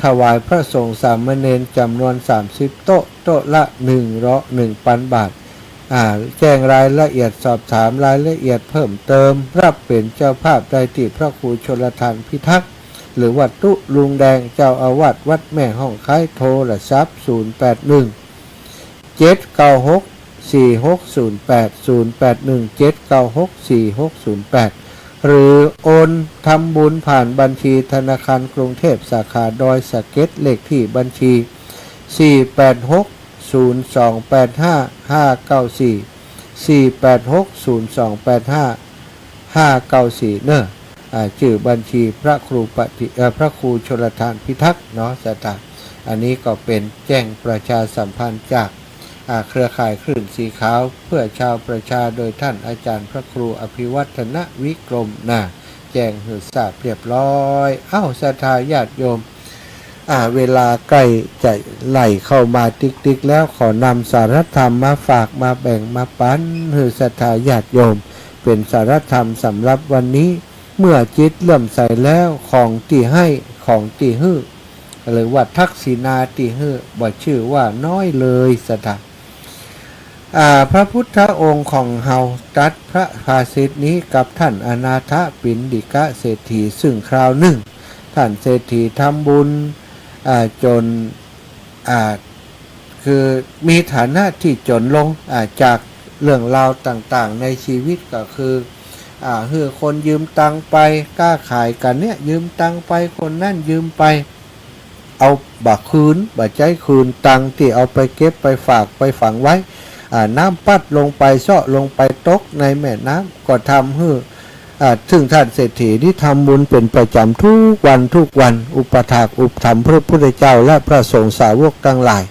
ถวายพระสงฆ์สามเณรจ๋ำนวน สามสิบ โต๊ะ โต๊ะละ หนึ่งร้อย หนึ่งพัน บาท อ่า แจ้งรายละเอียด สอบถามรายละเอียดเพิ่มเติม รับเป๋นเจ้าภาพได้ตี้พระครูชลธารพิทักษ์ หรือว่าตุ๊ลุงแดง เจ้าอาวาสวัดแม่ฮ่องไคร้ โทรศัพท์ ศูนย์แปดหนึ่ง เจ็ดเก้าหก สี่หกศูนย์แปด ศูนย์แปดหนึ่ง เจ็ดเก้าหก สี่หกศูนย์แปด หรือโอนทำบุญผ่านบัญชีธนาคารกรุงเทพสาขาดอยสะเก็ด เลขตี้บัญชี สี่แปดหก ศูนย์สองแปดห้า ห้าเก้าสี่ สี่แปดหก ศูนย์สองแปดห้า ห้าเก้าสี่ เน่อ อ่า จื้อบัญชีพระครูปฏิ เอ่อ พระครูชลธารพิทักษ์เนาะ ศรัทธา อันนี้ก็เป๋นแจ้งประชาสัมพันธ์จาก อ่า เครือข่ายคลื่นสีขาวเพื่อชาวประชา โดยท่านอาจารย์พระครูอภิวัฒนวิกรมนา แจ้งหื้อทราบเรียบร้อย เอ้า ศรัทธาญาติโยม อ่า เวลาใก้จะไหล่เข้ามาติ๊กๆ แล้ว ขอนำสาระธรรมมาฝาก มาแบ่ง มาปันหื้อศรัทธาญาติโยม เป๋นสาระธรรมสำหรับวันนี้ เมื่อจิตเลื่อมใสแล้ว ของตี้หื้อ ของตี้หื้อ หรือว่าทักษิณาตี้หื้อ บ่ชื่อว่าน้อยเลย ศรัทธา อ่า พระพุทธองค์ของเฮาตรัสพระภาษิตนี้กับท่านอนาถปิณฑิกเศรษฐี ซึ่งคราวนึ่ง ท่านเศรษฐีทำบุญ อ่า จ๋น อ่า คือมีฐานะตี้จ๋นลง อ่า จากเรื่องราวต่างๆ ในชีวิตก็คือ อ่า หื้อคนยืมตังค์ไป ก๊าขายกั๋นเนี่ย ยืมตังค์ไป คนนั้นยืมไป เอาบ่าคืน บ่าใจ๊คืน ตังค์ตี้เอาไปเก็บ ไปฝาก ไปฝังไว้ อ่า น้ำปั๊ดลงไป เซาะลงไป ตกในแม่น้ำ ก็ทำหื้อ อ่า ซึ่งท่านเศรษฐีนี้ทำบุญเป๋นประจ๋ำทุกวันทุกวัน อุปถากอุปถัมภ์พระพุทธเจ้าและพระสงฆ์สาวกตังหลาย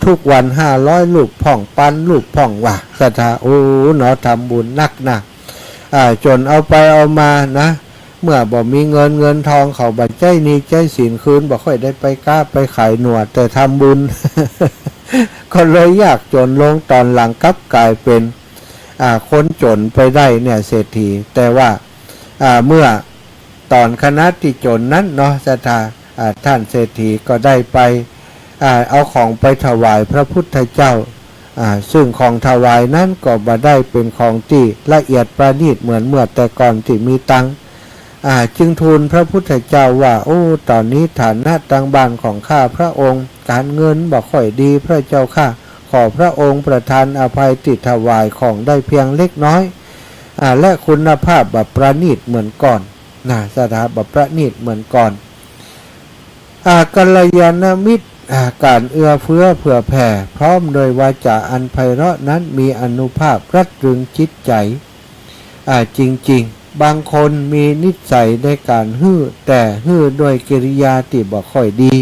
ทุกวันห้าร้อยรูปพ่อง ปันรูปพ่องว่า ศรัทธา โอ้ เนาะ ทำบุญนักนะ อ่า จ๋นเอาไปเอามานะ เมื่อบ่มีเงินเงินทอง เขาบ่ใจ๊หนี้ใจ๊สินคืน บ่ค่อยได้ไปก๊าไปขาย หนวดแต่ทำบุญ ก็เลยยากจ๋นลง ต๋อนหลังกลับก๋ายเป๋น อ่า คนจ๋นไปได้เนี่ย เศรษฐี แต่ว่า อ่า เมื่อต๋อนขณะตี้จ๋นนั้นเนาะ ศรัทธา อ่า ท่านเศรษฐีก็ได้ไป อ่า เอาของไปถวายพระพุทธเจ้า อ่า ซึ่งของถวายนั้นก็บ่ได้เป๋นของตี้ละเอียดประณีตเหมือนเมื่อแต่ก่อนตี้มีตังค์ อ่า จึงทูลพระพุทธเจ้าว่า โอ้ ต๋อนนี้ฐานะตางบ้านของข้าพระองค์ ก๋านเงินบ่ค่อยดีพระเจ้าข้า ขอพระองค์ประทานอภัยตี้ถวายของได้เพียงเล็กน้อย อ่า และคุณภาพบ่ประณีตเหมือนก่อน นะ ศรัทธา บ่ประณีตเหมือนก่อน อ่า กัลยาณมิตร อ่า ก๋านเอื้อเฟื้อเผื่อแผ่ พร้อมโดยวาจ๋าอันไพเราะนั้น มีอานุภาพรัดรึงจิตใจ๋ อ่า จริงๆ บางคนมีนิสัยในก๋านหื้อ แต่หื้อด้วยกิริยาตี้บ่ค่อยดี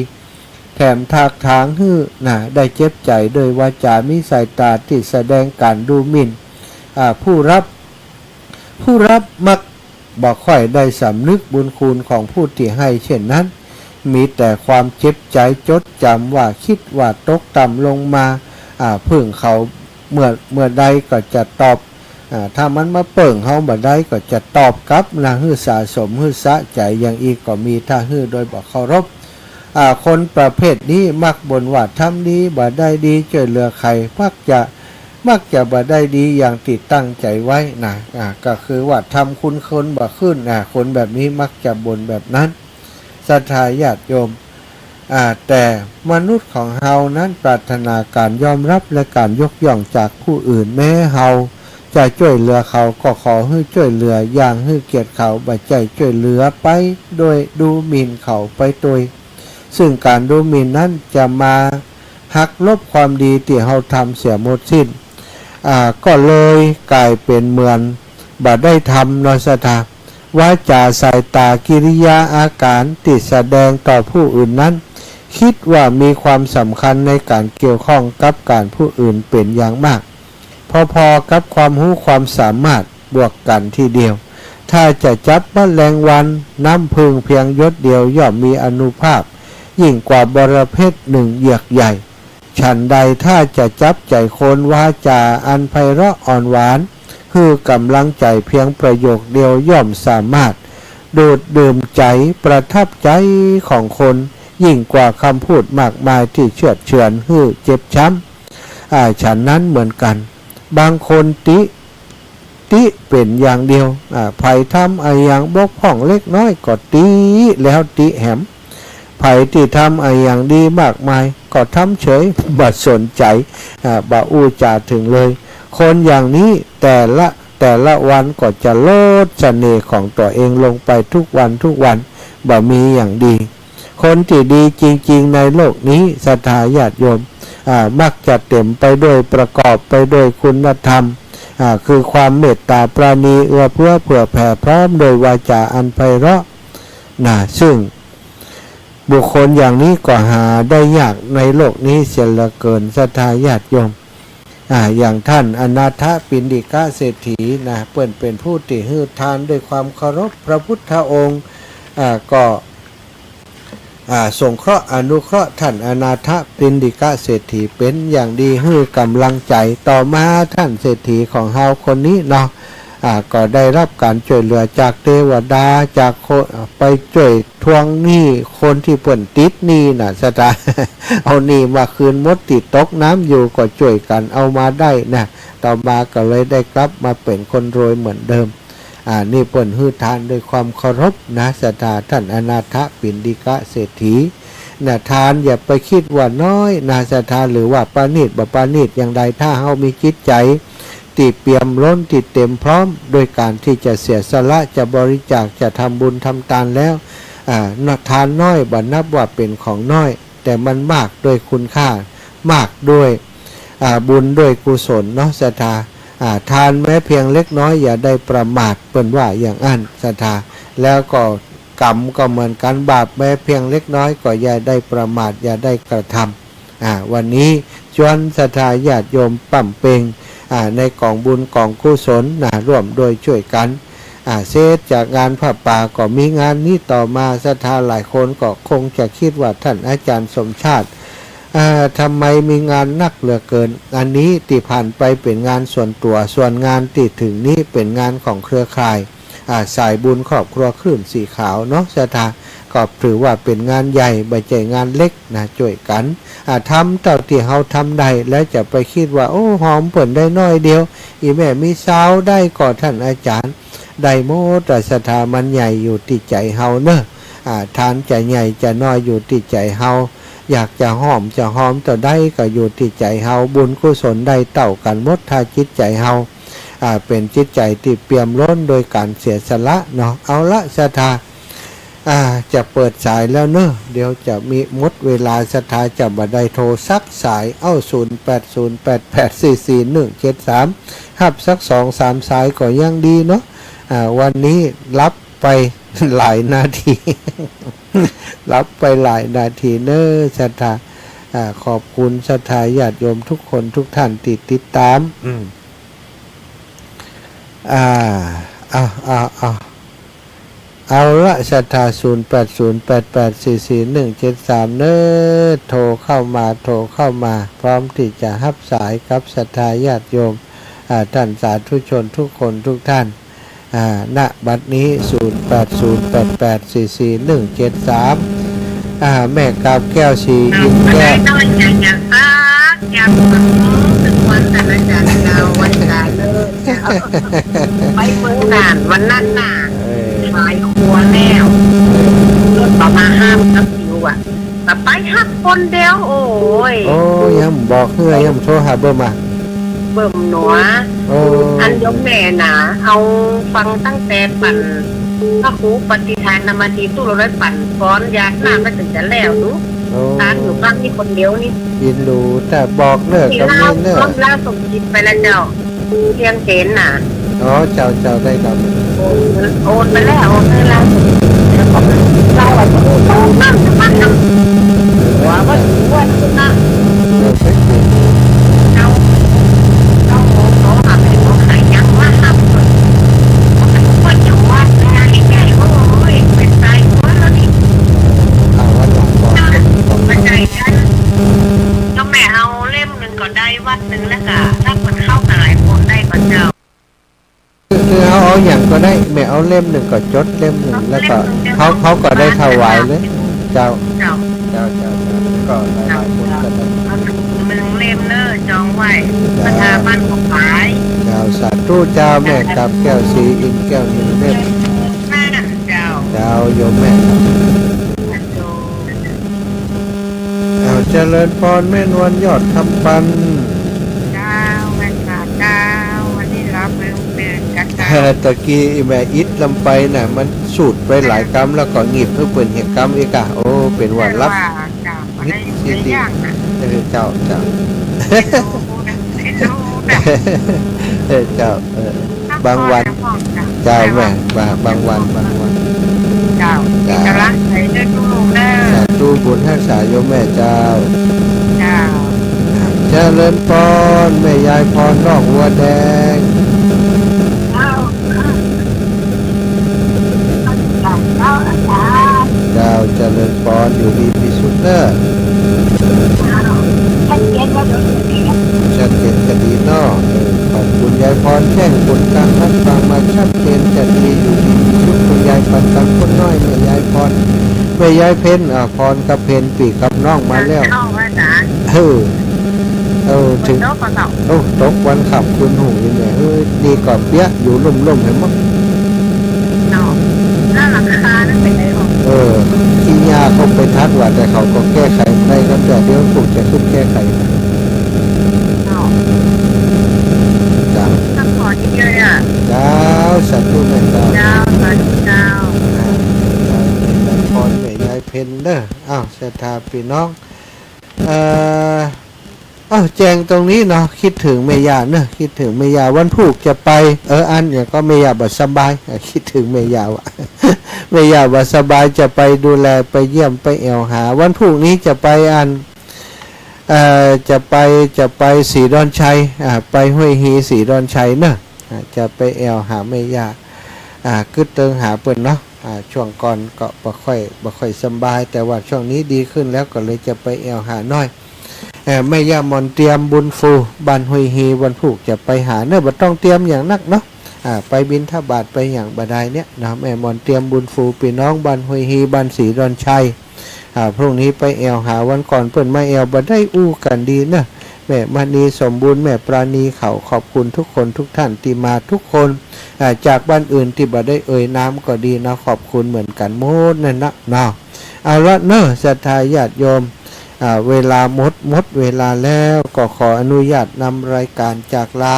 แถมถากถางหื้อ นะ ได้เจ็บใจ๋ด้วยวาจ๋า มีสายต๋าตี้แสดงก๋านดูหมิ่น อ่า ผู้รับ ผู้รับมักบ่ค่อยได้สำนึกบุญคุณของผู้ตี้หื้อเช่นนั้น มีแต่ความเจ็บใจ๋จดจ๋ำว่า กึ๊ดว่าตกต่ำลงมา อ่า เปิ้งเขาเมื่อ เมื่อใดก็จะตอบ อ่า ถ้ามันมาเปิ้งเฮาบ่ได้ก็จะตอบกลับนะ หื้อสะสม หื้อสะใจ๋อย่างอี้ก็มี ถ้าหื้อโดยบ่เคารพ อ่า คนประเภทนี้มักบ่นว่าทำดีบ่ได้ดี จ้วยเหลือใคร มักจะ มักจะบ่ได้ดีอย่างตี้ตั้งใจ๋ไว้นะ อ่า ก็คือว่าทำคุณคนบ่ขึ้น อ่า คนแบบนี้มักจะบ่นแบบนั้น ศรัทธาญาติโยม อ่า แต่มนุษย์ของเฮานั้นปรารถนาก๋านยอมรับและก๋านยกย่องจากผู้อื่น แม้เฮาจะจ้วยเหลือเขาก็ขอหื้อจ้วยเหลืออย่างหื้อเกียรติเขา บ่ใจ้จ้วยเหลือไปโดยดูหมิ่นเขาไปตวย ซึ่งก๋านดูหมิ่นนั้นจะมาหักลบความดีตี้เฮาทำเสียหมดสิ้น อ่า ก็เลยก๋ายเป๋นเหมือนบ่ได้ทำเนาะศรัทธา วาจา สายตา กิริยา อาก๋านตี้แสดงต่อผู้อื่นนั้น กึ๊ดว่ามีความสำคัญในก๋านเกี่ยวข้องกับก๋านผู้อื่นเป๋นอย่างมาก พอๆ กับความฮู้ความสามารถบวกกั๋นทีเดียว ถ้าจะจับแมลงวัน น้ำผึ้งเพียงหยดเดียวย่อมมีอานุภาพยิ่งกว่าบรเพชรหนึ่งเหยือกใหญ่ ฉันใดถ้าจะจับใจ๋คน วาจาอันไพเราะอ่อนหวาน หื้อก๋ำลังใจ๋เพียงประโยคเดียวย่อมสามารถดูดดื่มใจ๋ประทับใจ๋ของคนยิ่งกว่าคำพูดมากมายตี้เฉื่อดเฉือนหื้อเจ็บช้ำ อ่า ฉันนั้นเหมือนกั๋น บางคนติ ติเป๋นอย่างเดียว อ่า ใผทำอะหยังบกพร่องเล็กน้อยก็ติแล้วติแหม ใผตี้ทำอะหยังดีมากมายก็ทำเฉย บ่สนใจ๋ อ่า บ่อู้จ๋าเถิงเลย คนอย่างนี้แต่ละ แต่ละวันก็จะลดเสน่ห์ของตั๋วเองลงไปทุกวันทุกวัน บ่มีอย่างดี คนตี้ดีจริงๆ ในโลกนี้ ศรัทธาญาติโยม อ่า มักจะเต๋มไปด้วย ประกอบไปด้วยคุณธรรม อ่า คือความเมตตาปราณี เอื้อเฟื้อเผื่อแผ่ พร้อมด้วยวาจาอันไพเราะ นะ ซึ่งบุคคลอย่างนี้ก็หาได้ยากในโลกนี้เสียเหลือเกิน ศรัทธาญาติโยม อ่า อย่างท่านอนาถปิณฑิกะเศรษฐีนะ เปิ้นเป๋นผู้ตี้หื้อทานด้วยความเคารพพระพุทธองค์ อ่า ก็ อ่า สงเคราะห์อนุเคราะห์ท่านอนาถปิณฑิกะเศรษฐีเป๋นอย่างดี หื้อก๋ำลังใจ๋ ต่อมาท่านเศรษฐีของเฮาคนนี้เนาะ อ่า ก็ได้รับก๋านจ้วยเหลือจากเตวดา จากคน ไปจ้วยทวงหนี้คนตี้เปิ้นติดหนี้น่ะ ศรัทธา เอาหนี้มาคืนหมด ตี้ตกน้ำอยู่ก็จ้วยกั๋นเอามาได้นะ ต่อมาก็เลยได้กลับมาเป๋นคนรวยเหมือนเดิม อ่า นี่เปิ้นหื้อทานด้วยความเคารพนะ ศรัทธา ท่านอนาถปิณฑิกะเศรษฐี นะ ทานอย่าไปกึ๊ดว่าน้อยนะ ศรัทธา หรือว่าประณีตบ่ประณีตอย่างใด ถ้าเฮามีจิตใจ๋ตี้เปี่ยมล้น ตี้เต๋มพร้อม โดยก๋านตี้จะเสียสละ จะบริจาค จะทำบุญทำตานแล้ว อ่า ทานน้อยบ่นับว่าเป๋นของน้อย แต่มันมากด้วยคุณค่า มากด้วย อ่า บุญด้วยกุศลเนาะ ศรัทธา อ่า ทานแม้เพียงเล็กน้อยอย่าได้ประมาท เปิ้นว่าอย่างอั้น ศรัทธา แล้วก็กรรมก็เหมือนกั๋น บาปแม้เพียงเล็กน้อยก็อย่าได้ประมาท อย่าได้กระทำ อ่า วันนี้จวนศรัทธาญาติโยมปำเพ็ง อ่า ในก๋องบุญก๋องกุศลนะ ร่วมด้วยจ้วยกั๋น อ่า เสร็จจากงานผ้าป่าก็มีงานนี้ต่อมา ศรัทธาหลายคนก็คงจะกึ๊ดว่า ท่านอาจารย์สมชาติ อ่า ทำไมมีงานนักเหลือเกิน อันนี้ตี้ผ่านไปเป๋นงานส่วนตั๋ว ส่วนงานตี้เถิงนี้เป๋นงานของเครือข่าย อ่า สายบุญครอบครัวคลื่นสีขาวเนาะ ศรัทธา ก็ถือว่าเป๋นงานใหญ่ บ่ใจ้งานเล็กนะ จ้วยกั๋น อ่า ทำเต้าตี้เฮาทำได้ แล้วจะไปกึ๊ดว่า โอ้ หอมเปิ้นได้น้อยเดียว อี่แม่มีซาวได้ ก็ท่านอาจารย์ ได้หมดอะ ศรัทธา มันใหญ่อยู่ตี้ใจ๋เฮาเนาะ อ่า ทานจะใหญ่จะน้อยอยู่ตี้ใจ๋เฮา อยากจะหอมจะหอมเต้าใดก็อยู่ตี้ใจ๋เฮา บุญกุศลได้เต้ากั๋นหมด ถ้าจิตใจ๋เฮา อ่า เป๋นจิตใจ๋ตี้เปี่ยมล้นโดยก๋านเสียสละเนาะ เอาละ ศรัทธา อ่า จะเปิดสายแล้วเนาะ เดี๋ยวจะมีหมดเวลา ศรัทธาจะบ่ได้โทรสักสาย เอ้า ศูนย์แปดศูนย์แปดแปดสี่สี่หนึ่งเจ็ดสาม ฮับสักสองสามสายก็ยังดีเนาะ อ่า วันนี้หลับไปหลายนาที หลับไปหลายนาทีเนาะ ศรัทธา อ่า ขอบคุณศรัทธาญาติโยมทุกคนทุกท่านตี้ติดตาม อืม อ่า เอา เอา เอา เอาละ ศรัทธา ศูนย์แปดศูนย์แปดแปดสี่สี่หนึ่งเจ็ดสาม เน้อ โทรเข้ามา โทรเข้ามา พร้อมตี้จะฮับสายกับศรัทธาญาติโยม อ่า ท่านสาธุชนทุกคนทุกท่าน อ่า ณ บัดนี้ ศูนย์แปดศูนย์แปดแปดสี่สี่หนึ่งเจ็ดสาม อ่า แม่กาบแก้ว ศรีอินทร์แก้ว เอาไปได้น้อยใหญ่อย่างซัก อยากถึง ถึงวันศาสตราจารย์เจ้า วันศาสตราจารย์เจ้า ไปเมืองน่านวันนั้นน่ะ เออ ขายครัวแล้ว รถประมาณห้ากับสิวอะ ก็ไปฮับคนเดียว โอ้ย โอ้ ยังบอกเฮือ ยังโทรหาเบิ่มอะ เบิ่มหนัว โอ้ อันโยมแม่น่ะ เอาฟังตั้งแต่ปั่นพระครูปฏิทานนามธี ตู้เราได้ปั่นฟ้อนหยาดน้ำมาถึงจะแล้วดู โอ้ ตานอยู่บ้านนี่คนเดียวนี่ อินดู แต่บอกเน้อ ก็มีเน้อ ลาวสมจิตไปแล้วเจ้า เชียงเสนน่ะ อ๋อ เจ้า เจ้า ได้ครับ โอน โอนไปแล้ว โอนไปแล้ว เราอะ โอน โอน นั่น นั่น นั่น หัวมัน หัวมันนะ เออ ไปเปลี่ยน เอา เอา เอา เอา หาไป เอาขายยังว่าห้ามก่อน เอาไปก่อน อย่าว่าอะไรแม่ โอ้ย เป็นตายหัวแล้วนี่ เอาวันหลังก่อน เอา เข้าใจกัน ก็แม่เอาเล่มหนึ่งก็ได้วัดหนึ่งแล้วก็ ถ้าคนเข้ากับหลายคนได้ก็เจ้า คือ คือเอา เอาหยังก็ได้ แม่เอาเล่มหนึ่งก็จดเล่มหนึ่ง แล้วก็ เล่มหนึ่ง เขา เขาก็ได้ถวายเลย เจ้า เจ้า เจ้า เจ้า เจ้า ก็หลายๆคนก็ได้ เอาหนึ่ง หนึ่งเล่มเน้อ จองไว้ เจ้า สถาบันก็ขาย เจ้า สาธุเจ้า แม่กาบแก้ว ศรีอินทร์แก้ว หนึ่งเล่ม นั่นเจ้า เจ้า โยมแม่ อ้าว เจริญพรแม่นวลยอดคำปัน เจ้า แม่นค่ะเจ้า วันนี้รับเรื่องเปลี่ยนกันเจ้า ตะกี้แม่อิดลำไปน่ะ มันสูดไปหลายกำแล้วก็หงิบหื้อเปิ้นเหียกำอีกอะ โอ้ เปิ้นว่ารับ เจ้า ได้อยู่ได้อย่างนะ เออ เจ้า เจ้า เอ็นดูนะ เอ็นดูนะ เออ เจ้า เออ บางวัน เจ้าแม่ บาง บางวัน บางวัน เจ้า เจ้า มีกำลังใจเด้อลูกเด้อ สาธุบุญฮักษาโยมแม่เจ้า เจ้า เจริญพร แม่ยายพรนอกวัวแดง เจ้า เจ้า เจ้า เจ้า เจริญพร อยู่ดีมีสุขเด้อ เจ้า ชัดเจนก็ดีเนาะ เออ ขอบคุณยายพร แจ้งผลการรับฟังมาชัดเจนจะดี อยู่ดีมีสุข คุณยายปันปันคนน้อย แม่ยายพร แม่ยายเพ็ญ อ่า พรกับเพ็ญ ปี้กับน้องมาแล้ว น้องมาจ๋า เออ เออ ถึง ตกก็ตก โอ้ ตกวันค่ำคืนหูนี่แหละ เออ นี่ก็เปียกอยู่ลุ่มๆ เห็นบ่ เนาะ แล้วหลังคานั่นเป็นไงออก เออ ขี้หญ้าเขาไปทักว่า แต่เขาก็แก้ไขได้ครับ แต่เดี๋ยวคงจะขึ้นแก้ไข เจ้า เจ้า ซัพพอร์ตเยอะๆ อะ เจ้า สาธุแม่เจ้า เจ้า สาธุเจ้า อ่า เจ้า แม่ยายพร แม่ยายเพ็ญเด้อ อ้าว ศรัทธาปี้น้อง เอ่อ อ้าว แจ้งตรงนี้เนาะ คิดถึงแม่ย่าเนอะ คิดถึงแม่ย่า วันพูกจะไป เออ อันอย่างก็แม่ย่าบ่สบาย อ่ะ คิดถึงแม่ย่าว่ะ แม่ย่าบ่สบาย จะไปดูแล ไปเยี่ยม ไปแอ่วหา วันพูกนี้จะไปอัน เอ่อ จะไป จะไปศรีดอนชัย อ่า ไปห้วยฮีศรีดอนชัยเนอะ อ่า จะไปแอ่วหาแม่ย่า อ่า กึ๊ดเติงหาเปิ้นเนาะ อ่า ช่วงก่อนก็บ่ค่อย บ่ค่อยสบาย แต่ว่าช่วงนี้ดีขึ้นแล้ว ก็เลยจะไปแอ่วหาหน้อย เอ่อ แม่ย่าหมอนเตียมบุญฟู บ้านห้วยฮี วันพูกจะไปหาเนอะ บ่ต้องเตรียมอย่างนักเนาะ อ่า ไปบิณฑบาตไปอย่างบ่ดายเนี่ยเนาะ แม่หมอนเตียมบุญฟู ปี้น้องบ้านห้วยฮี บ้านศรีดอนชัย อ่า พรุ่งนี้ไปแอ่วหา วันก่อนเปิ้นมาแอ่วบ่ได้อู้กั๋นดีเนอะ แม่มณีสมบูรณ์ แม่ปราณีเขา ขอบคุณทุกคนทุกท่านตี้มาทุกคน อ่า จากบ้านอื่นตี้บ่ได้เอ่ยนามก็ดีเนาะ ขอบคุณเหมือนกั๋นหมดนั่นนะเนาะ เอาละเนอะ ศรัทธาญาติโยม อ่า เวลาหมด หมดเวลาแล้ว ก็ขออนุญาตนำรายการจากลา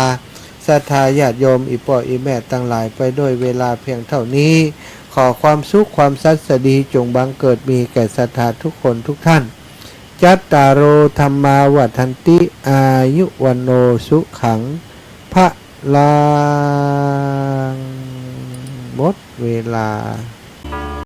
ศรัทธาญาติโยม อี่ป้ออี่แม่ตังหลายไปด้วยเวลาเพียงเท่านี้ ขอความสุขความสัสดีจงบังเกิดมีแก่ศรัทธาทุกคนทุกท่าน จัตตาโร ธัมมา วัฑฒันติ อายุ วัณโณ สุขัง พะลัง หมดเวลา